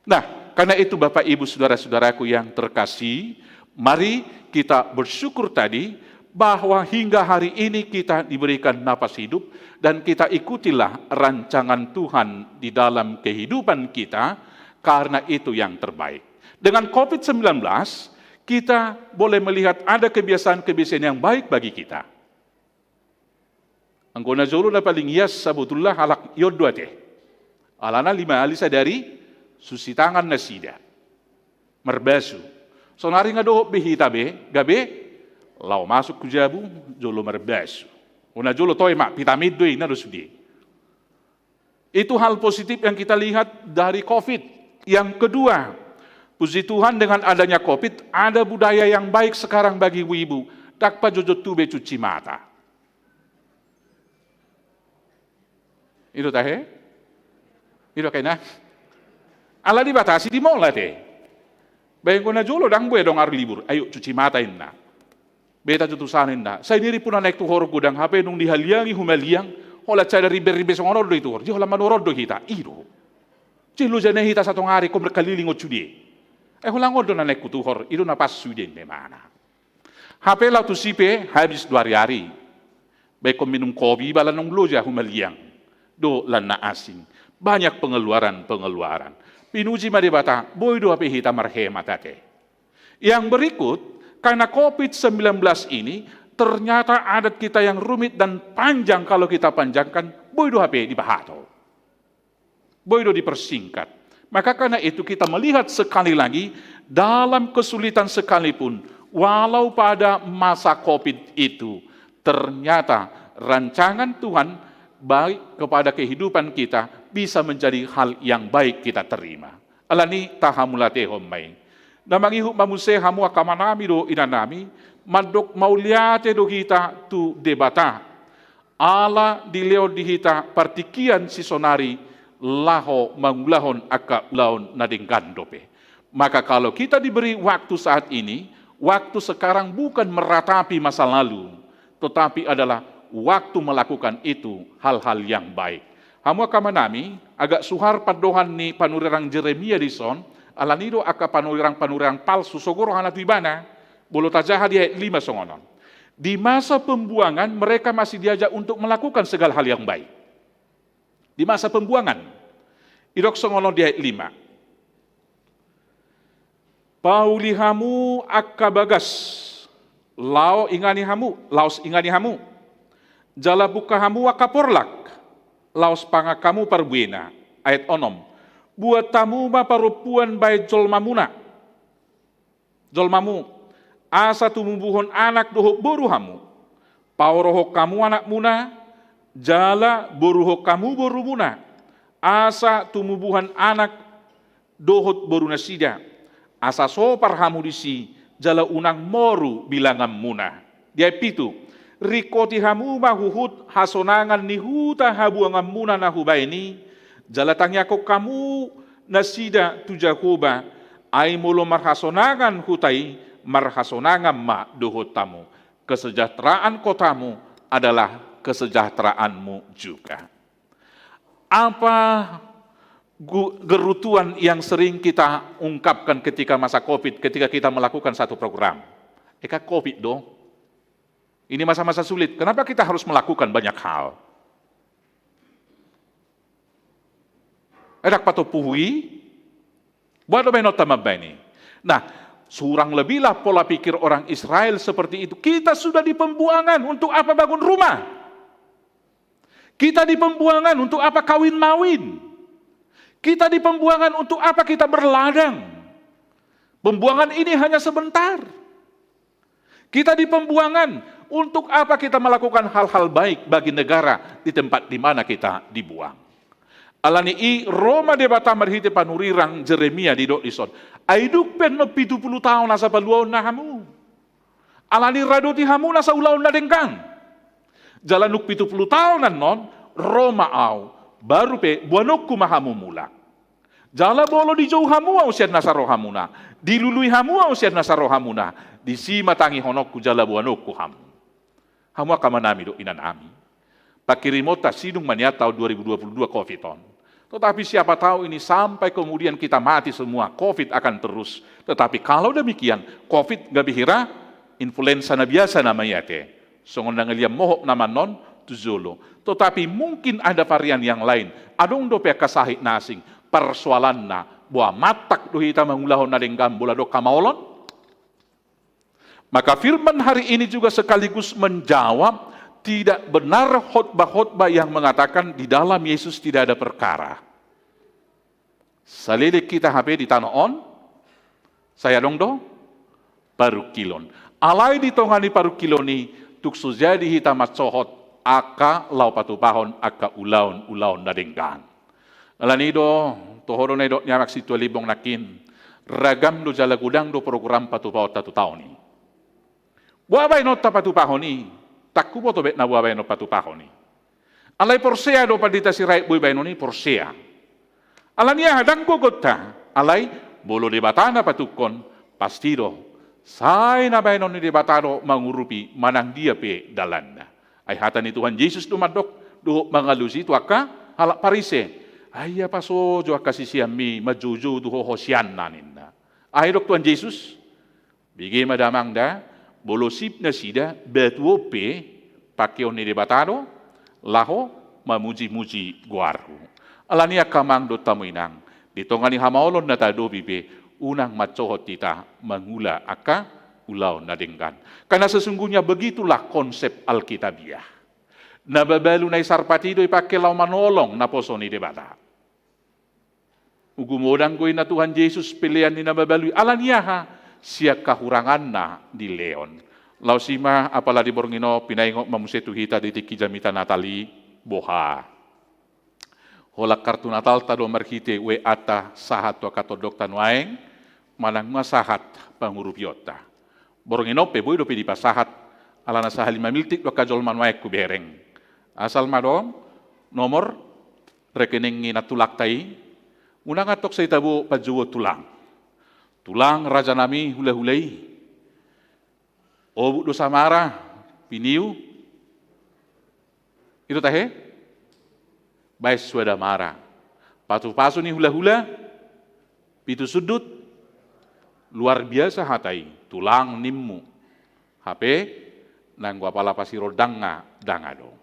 Nah, karena itu Bapak Ibu Saudara-saudaraku yang terkasih, mari kita bersyukur tadi bahwa hingga hari ini kita diberikan napas hidup dan kita ikutilah rancangan Tuhan di dalam kehidupan kita, karena itu yang terbaik. Dengan covid sembilan belas, kita boleh melihat ada kebiasaan-kebiasaan yang baik bagi kita. Anggo na jolo na paling ias sabotulna halak i on do ate. Alana lima hali sadari cuci tangan nasida. Marbaju. Saonari nga dohot be hita be, gabe laho masuk tu jabu, jolo marbaju. Anggo na jolo toe ma, vitamin do i, ninna do sude. Itu hal positif yang kita lihat dari covid. Yang kedua, Puji Tuhan, dengan adanya covid, ada budaya yang baik sekarang bagi ibu-ibu. Ndang pajoujou tu be cuci mata. I do tahe? I do angka ina? Ala dibatasi di mall ate. Baen anggo na jolo ndang boi adong ari libur. Ayo cuci mata inna. Beta jo tu sana inna. Sai nirip na naeng tu horong godang hape nunga dihaliangi humaliang. Holan sada ribe-ribe songon on do i tu horong. Jadi holan manuhor on do hita. I do. Jadi loja na hita satongkin ari markeliling on sude. Ai holan on do na naeng hutuhor. I do na pas sude inna imana. Hape laho tusi pe habis dua hari-hari. Baen hamu minum kopi, ba lanong loja humaliang. Dohot lan na asing. Banyak pengeluaran-pengeluaran. Pinuji ma Debata, boi do hape hita marhemat ate. Yang berikut, karena covid sembilan belas ini, ternyata adat kita yang rumit dan panjang kalau kita panjangkan, boi do hape dipahatol. Boi do dipersingkat. Maka karena itu kita melihat sekali lagi, dalam kesulitan sekalipun, walau pada masa covid itu, ternyata rancangan Tuhan baik kepada kehidupan kita bisa menjadi hal yang baik kita terima. Alani i tahamauliatehon ma i. Na mangihut ma muse hamu angka amanami dohot inanami, mandok mauliate do hita tu Debata. Ala dilehon di hita partingkian sisonari laho mangulahon angka ulaon na denggan dope. Maka kalau kita diberi waktu saat ini, waktu sekarang bukan meratapi masa lalu, tetapi adalah waktu melakukan itu hal-hal yang baik. Hamu angka amanami, agak suhar pandohan ni panurirang Jeremia dison, alani do angka panurirang-panurirang palsu, sogo rohana tu ibana, molo tajaha di ayat lima songon on. Di masa pembuangan mereka masih diajak untuk melakukan segala hal yang baik. Di masa pembuangan. Didok songon on di ayat lima. Pauli hamu angka bagas, lao ingani hamu, laos ingani hamu. Jala bungka hamu angka porlak, laos pangan hamu parbuena. Ayat onom. Buat hamu ma parompuan baen jolmamuna. Jolmamu, asa tumubuhon anak dohot boru hamu. Paorohon hamu anakmuna, jala boruhon hamu borumuna. Asa tumubuhon anak dohot borunasida. Asa sopar hamu disi, jala unang moru bilanganmuna. Di ayat pitu, ringkoti hamu ma huhut hasonangan ni huta habuanganmuna na hubaen i, jala tangiangkon hamu nasida tu Jahowa, ai molo marhasonangan huta i, marhasonangan ma dohot hamu. Kesejahteraan kotamu adalah kesejahteraanmu juga. Apa gu-, gerutuan yang sering kita ungkapkan ketika masa covid, ketika kita melakukan satu program? Eka covid do. Ini masa-masa sulit. Kenapa kita harus melakukan banyak hal? Edak patompu hu i, buat do baenonta mambaen i. Nah, kurang lebihlah pola pikir orang Israel seperti itu. Kita sudah di pembuangan, untuk apa bangun rumah? Kita di pembuangan, untuk apa kawin mawin? Kita di pembuangan, untuk apa kita berladang? Pembuangan ini hanya sebentar. Kita di pembuangan, untuk apa kita melakukan hal-hal baik bagi negara di tempat di mana kita dibuang? Alani i ro ma Debata marhite panurirang Jeremia didok dison. Ai dung pe annon pitu pulu taon asa paluaonna hamu. Alani radoti hamu nasa ulaon na denggan. Jala dung pitu pulu taon annon, ro ma au, baru pe boanonku ma hamu mulak. Jala molo dijou hamu au sian nasa rohamuna, dilului hamu au sian nasa rohamuna, disi ma tangihononku jala boanonku hamu. Hamu angka amanami dohot inanami. Pangkirimonta sidung ma nian tahun dua ribu dua puluh dua covid on. Tetapi siapa tahu ini sampai kemudian kita mati semua, covid akan terus. Tetapi kalau demikian, covid gabe hira influenza na biasa nama i ate. Songon na ngalian mohop nama annon tu jolo. Tetapi mungkin ada varian yang lain. Adong dope angka sahit na asing. Persoalanna, boha mantak do hita mangulahon na denggan molo adong hamaolon? Maka firman hari ini juga sekaligus menjawab tidak benar khotbah-khotbah yang mengatakan di dalam Yesus tidak ada perkara. Saleleng hita hape di tano on, sai adong do parungkilon. Alai di tonga ni parungkilon i tung so jadi hita mansohot angka laho patupahon angka ulaon-ulaon na denggan. Alani i do, toho do na nidok ni amak sintua Limbong nangkin, Ragam do jala godang do program patupaonta tu taon i. Boha baenonta patupahon i? Ndang huboto bet na boha baenon patupahon i. Alai porsea do Pandita Sirait boi baenon i, porsea. Alani aha? Ndang gogonta. Alai molo Debata na patungkon, pasti do. Sai na baenon ni Debata do mangurupi manang dia pe dalanna. Ai hata ni Tuhan Jesus do mandok dohot mangalusi tu angka halak Parise. Ai ia pasojo angka siseanmi manjoujou tu ho Hosianna, ninna. Ai didok Tuhan Jesus, bege ma damang da, molo sip nasida, batu on pe pangkeon ni Debata do laho mamujimuji goarhu. Alani i angka amang dohot hamu inang, di tonga ni hamaolon na tahadopi pe, unang mansohot hita mangula angka ulaon na denggan. Karena sesungguhnya begitulah konsep Alkitabiah. Na mabalu na i sarpat i do ipangke laho manolong naposo ni Debata. Uju modang do inna Tuhan Jesus pelean ni na mabalu i. Alani aha? Sian hahuranganna dilehon. Laos i ma, apala di borngin on pinaingot ma muse tu hita di tingki jamita Natal i, boha. Holan kartu Natalta do marhite W A-ta sahat tu angka tondongta nuaeng, manang ma sahat pangurupionta. Borngin on pe boi dope dipasahat, alana sahalak miltik do angka jolma nuaeng hubereng. Asal ma adong nomor rekening ni nantulangta i, unang antong sai tabo panjouon tulang. Tulang, rajanami, hulahula i. Obuk do samara, piniu. I do tahe? Baen suada mara. Pasupasu ni hulahula, pitu sundut. Luar biasa hata i, tulang nimmu. Hape, nanggo apala pasirondangna ndang adong.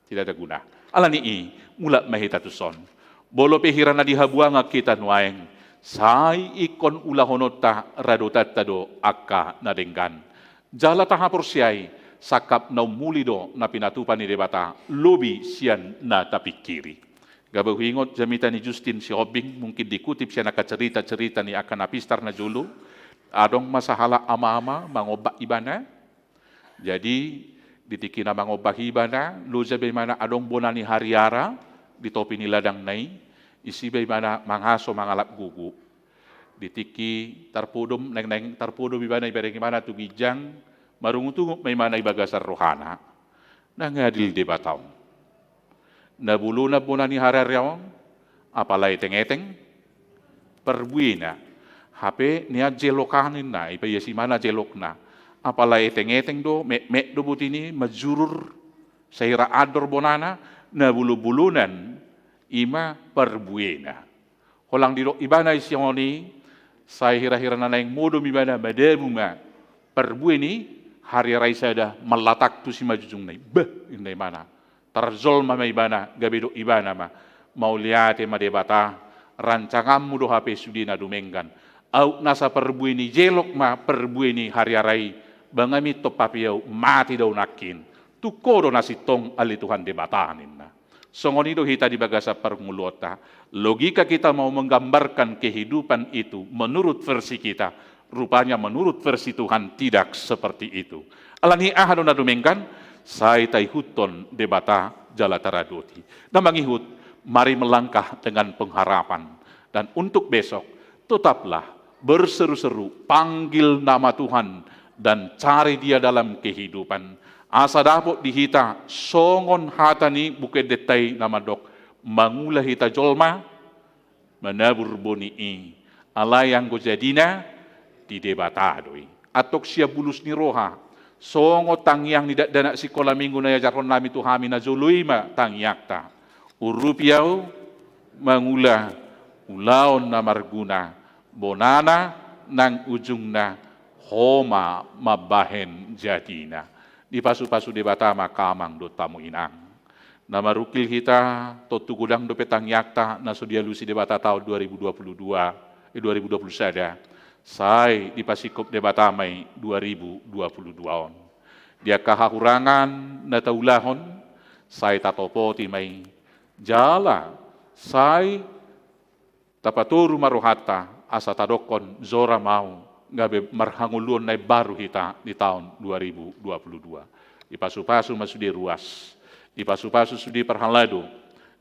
Tidak ada guna. Alani i, mulak ma hita tuson. Molo pe hira na di habuangan hita nuaeng, sai ingkon ulahononta, radotanta do angka na denggan. Jala tahaporseai, sangkap na ummuli do na pinatupa ni Debata, lobi sian na tapingkiri. Gabe huingot jamita ni Justin Sihombing, mungkin dikutip sian angka cerita-cerita ni angka na pistar na jolo, adong ma sahalak ama-ama mangombak ibana, Jadi, di tingki na mangombak ibana, loja be ibana adong bona ni hariara di topi ni ladangna i, disi be ibana mangaso mangalap gogo. Di tingki tarpodom, naeng-naeng tarpodom ibana, ibereng ibana tu ginjang, marungut-ungut ma ibana di bagasan rohana. Ndang adil Debata on. Na bolona bona ni hariara on, apala eteng-eteng parbuena. Hape nian jelok an ninna, ipaias ibana jelokna. Apala eteng-eteng do, metmet do botin i, manjurur, sahira andor bonana, na bolo-bolonan i ma parbuena. Holan didok ibana i songon i, sai hira-hira na naeng modom ibana madabu ma parbue ni hariara i sada mallatak tu simanjujungna i. Bah, ninna ibana. Tarjolma ma ibana, gabe didok ibana ma. Mauliate ma Debata, rancanganmu do hape sude na dumenggan. Aut nasa parbue ni jelok ma parbue ni hariara i, bangami tong pape au mate do au nangkin. Tung ho do na sintong ale Tuhan Debata ninna. Songon i do hita di bagasan parngoluonta. Logika kita mau menggambarkan kehidupan itu menurut versi kita, rupanya menurut versi Tuhan tidak seperti itu. Alani aha do na dumenggan, sai taihuthon Debata jala taradoti. Na mangihut, mari melangkah dengan pengharapan. Dan untuk besok, tetaplah berseru-seru, panggil nama Tuhan, dan cari Dia dalam kehidupan. Asa dapot di hita songon hata ni Buku Endenta i na mandok, mangula hita jolma, manabur boni i, alai anggo jadina di Debata do i. Antong sian bulus ni roha, songon tangiang ni dakdanak sikola minggu na iajarhon nami tu hami na jolo i ma tangiangta. Urupi au mangula ulaon na marguna, bonana nang ujungna Ho ma mambahen jadina. Dipasupasu Debata ma angka amang dohot hamu inang. Na marungkil hita, tontu godang dope tangiangta na so dialusi Debata taon dua ribu dua puluh dua, eh, dua ribu dua puluh sada. Sai dipasingkop Debata ma i dua ribu dua puluh dua on. Di angka hahurangan na taulahon, sai tatopoti ma i. Jala, sai tapatoru ma rohanta, asa tadokkon jora ma au, gabe marhangoluon na imbaru hita di taon dua ribu dua puluh dua. Dipasupasu ma sude ruas, dipasupasu sude parhalado,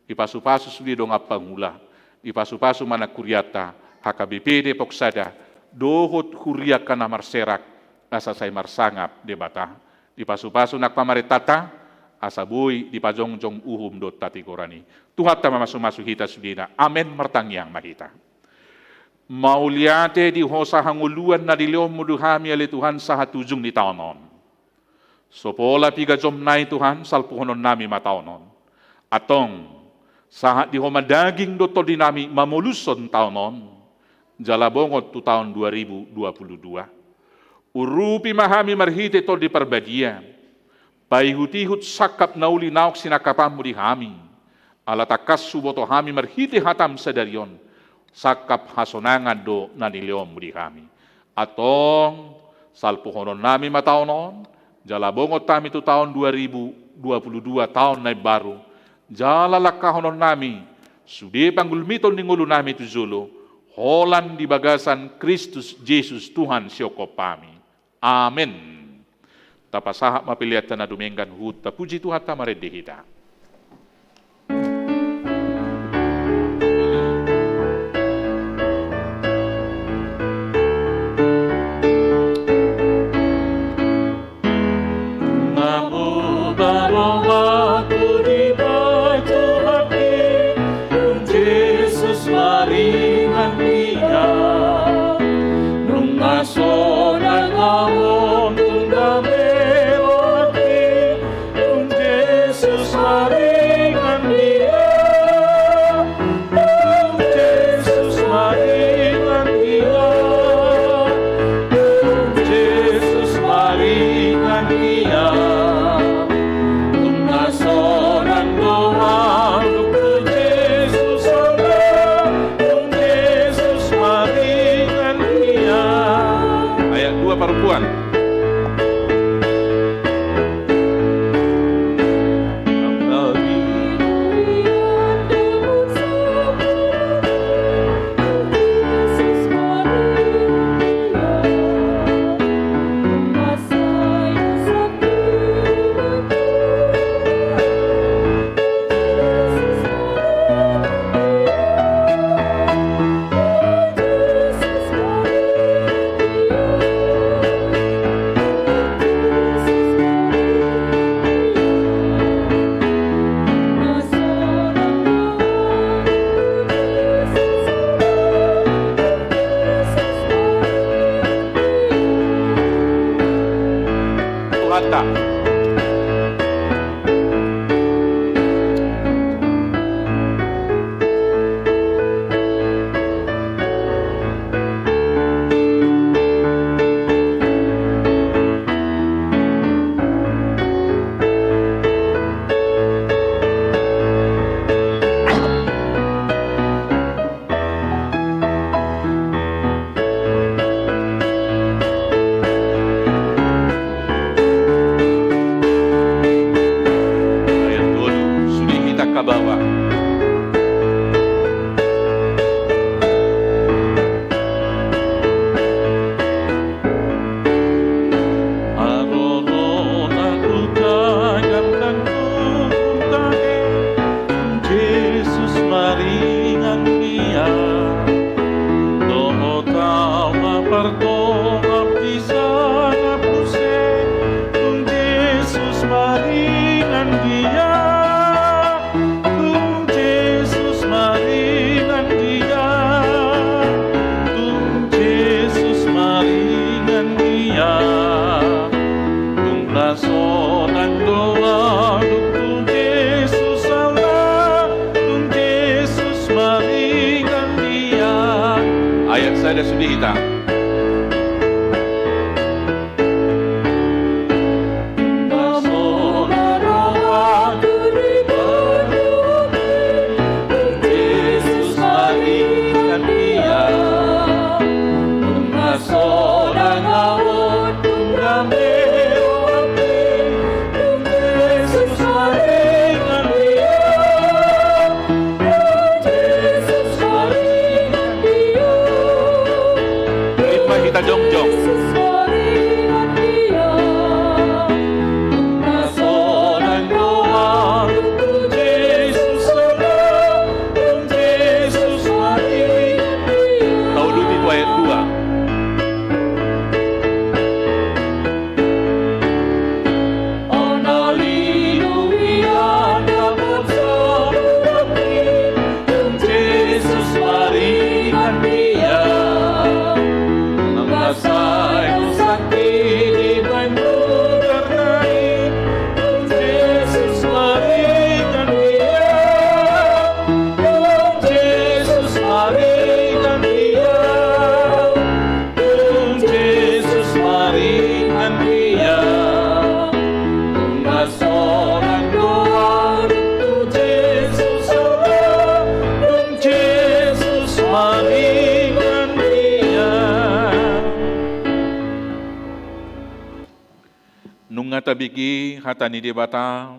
dipasupasu sude dongan pangula, dipasupasu ma nang hurianta, H K B P Depok Sada, dohot huria angka na marserak, asa sai marsangap Debata. Dipasupasu nang pamarentanta, asa boi dipajongjong uhum dohot hatigoran i. Tuhanta ma mamasumasu hita sudena. Amen. Martangiang ma hita. Mauliate di ho sahangoluan na nilehonmu di hami ale Tuhan sahat ujung ni taon on. So pola piga jomna i Tuhan, salpuhononnami ma taon on. Antong, sahat di ho ma daging dohot tondinami mamolushon taon on, jala bongot tu taon dua ribu dua puluh dua. Urupi ma hami marhite Tondi Parbadia. Paihutihut sangkap na uli naung sinangkapanmu di hami. Ala tangkas huboto hami marhite hatam sadari on, sangkap hasonangan do na nilehonmu di hami. Antong, salpuhononnami ma taon on, jala bongot hami tu taon dua ribu dua puluh dua, taon na imbaru, jala langkahononnami sude panggulmiton ni ngolunami tu jolo, holan di bagasan Kristus Jesus Tuhan siongkophami. Amen. Tapasahat ma peleanta na dumenggan huhut tapuji Tuhanta marende hita. Nunga muba rohangku dibahen Tuhanki, dung Jesus maringan di Ia. Nunga sonang rohangku, nunga mewah hatiku, dung Jesus maringan di Ia. Dung Jesus maringan di Ia, dung Jesus maringan di Ia, nunga sonang rohangku dung Jesus sonang, dung Jesus maringan di Ia. Ayat dua parompuan. Tuhanta. Ayat tolu, sude hita angka baoa. Haroro na hutagan nang hutahe, Jesus maringan di Ia. Dohot au ma partongap disangap muse, dung Jesus maringan di Ia. Dung Jesus maringan di Ia, dung Jesus maringan di Ia, dung las sonang do au dung tu Jesus au, dung Jesus maringan di Ia. Ayat sada sude hita. Ima hita jongjong. Tabege hata ni Debata,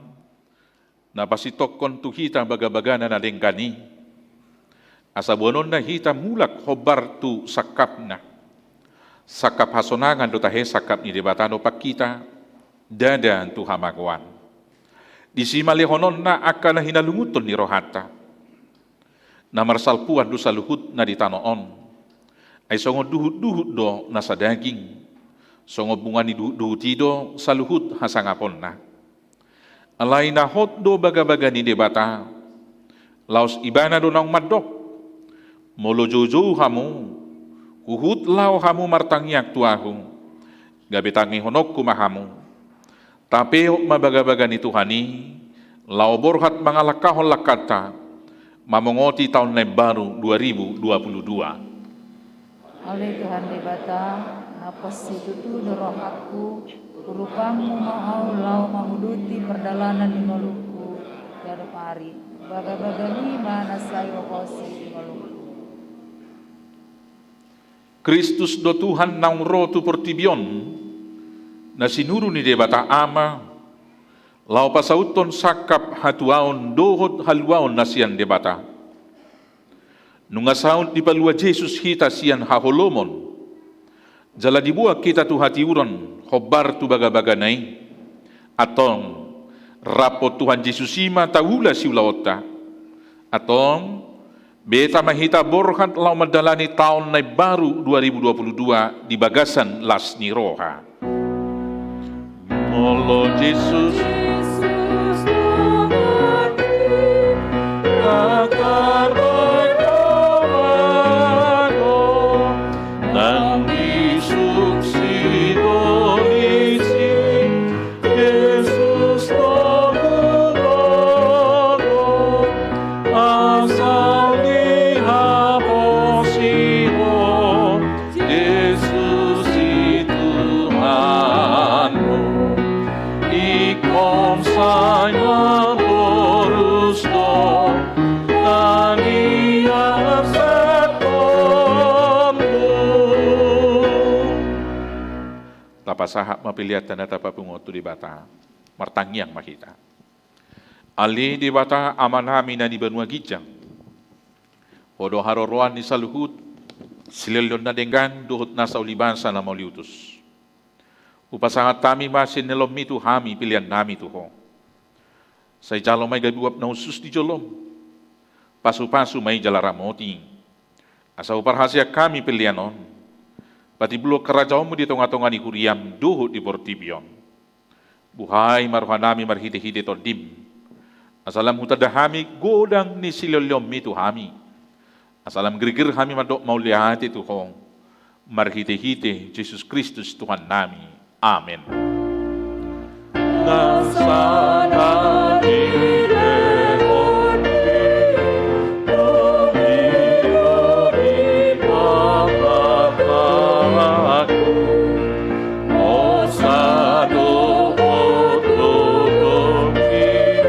na pasintongkon tu hita bagabagana na denggan i, asa boanonna hita mulak hombar tu sangkapna. Sangkap hasonangan do tahe sangkap ni Debata dompak hita, ndada tu hamagoan. Disi ma lehononna angka na hinalungunhon ni rohanta. Na marsalpuan do saluhut na di tano on. Ai songon duhutduhut do na sadaging. Songon bunga ni duhutduhut i do saluhut hasangaponna. Alai na hot do bagabaga ni Debata. Laos Ibana do naung mandok: Molo joujou hamu, huhut laho hamu martangiang tu Ahu, gabe tangihononku ma hamu. Tapeop ma bagabaga ni Tuhan i, laho borhat mangalangkahon langkanta, mamongoti taon na imbaru dua ribu dua puluh dua. Ale Tuhan Debata, na pos situtu do rohangku, urupanmu ma ahu laho manguduti pardalanan ni ngolungku, ganup ari, bagabagami ma na sai hupasu di ngolungku. Kristus do Tuhan naung ro tu portibi on, na sinuru ni Debata Ama, laho pasauthon sangkap hatuaon dohot haluaon na sian Debata. Nunga saut dipalua Jesus hita sian haholomon, jala diboan hita tu hatiuron hombar tu bagabagana i. Antong, rap Tuhan Jesus i ma taula siulaonta. Antong, beta ma hita borhat laho mandalani taon na imbaru dua ribu dua puluh dua di bagasan las ni roha. Molo Jesus nang disuksi do disi, Jesus togu-togu, asal dihaposihon Jesus i Tuhanmu. Ingkon sai matorus do na niarsangkonmu. Tapasahat ma peleanta na tapapungu tu Debata. Martangiang ma hita. Ale Debata Amanami na di banua ginjang, Ho do haroroan ni saluhut silehon na denggan dohot nasa uli basa na mauliutus. Hupasahat hami ma sian ni loanmi tu hami peleannami tu Ho. Sai jalo ma i gabe uap na hushus di jolom. Pasupasu ma i jala ramoti, asa huparhaseang hami pelean on patimbulhon harajaonmu di tongatonga ni huriam dohot di portibi on. Buhai ma rohanami marhitehite Tondim, asa lam hutanda hami godang ni silehonlehonmi tu hami, asa lam girgir hami mandok mauliate tu Ho, marhitehite Jesus Kristus Tuhannami. Amen. Na sada dilehon ni Ho di papartaku, hosa dohot lotongki,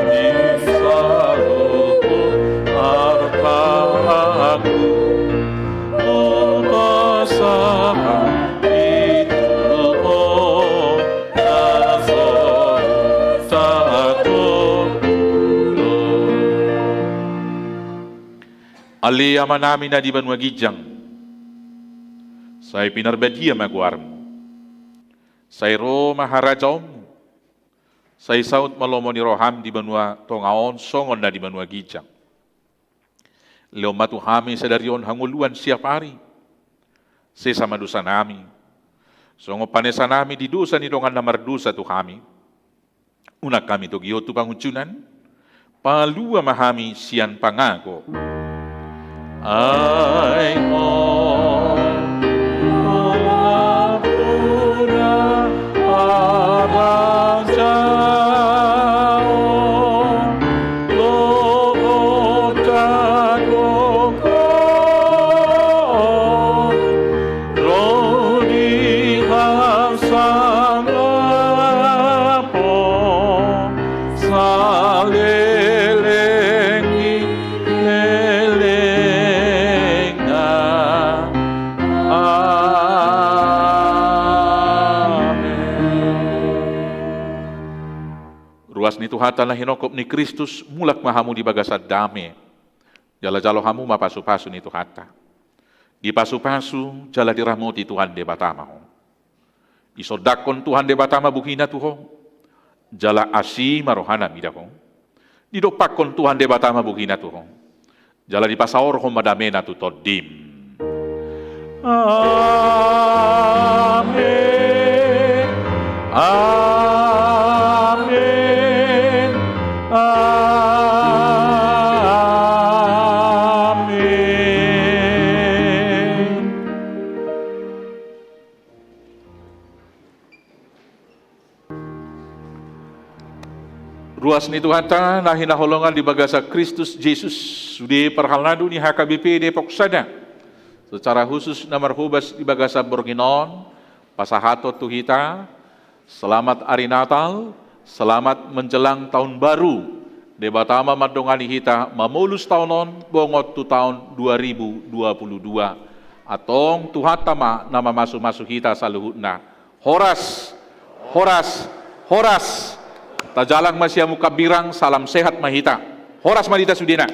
di saluhut artaku, hupasahat i tu Ho na so tadok. Ale Amanami na di banua ginjang, sai pinarbadia ma goarmu. Sai ro ma harajaonmu. Sai saut ma lomo ni roham di banua tonga on songon na di banua ginjang. Lehon ma tu hami sadari on hangoluan siapari. Sesa ma dosanami, songon panesanami di dosa ni dongan na mardosa tu hami. Unang hami togihon tu pangunjunan, palua ma hami sian pangago. Ai Ho do nampuna harajaon dohot hagogoon ro di hasangapon saleleng ni lelengna. Hata na hinongkop ni Kristus, mulak ma hamu di bagasan dame, jala jalo hamu ma pasupasu ni Tuhanta. Dipasupasu jala diramoti Tuhan Debata ma ho. Disondangkon Tuhan Debata ma bugina tu ho, jala asi ma rohana mida ho. Didompakkon Tuhan Debata ma bugina tu ho, jala dipasaorhon ma damena tu tondim. Amen. Amen. Amen. Ruas ni Tuhanta na hinaholongan di bagasan Kristus Jesus, sude parhalado ni H K B P Depok Sada, secara khusus na marhobas di bagasan borngin on, pasahathon tu hita selamat ari Natal, selamat menjelang tahun baru. Debata ma mandongani hita mamolus taon on bongot tu taon dua ribu dua puluh dua. Antong Tuhanta ma na mamasumasu hita saluhutna. Horas, horas, horas. Tajalang ma siamun hambirang, salam sehat ma hita. Horas ma di hita sudena.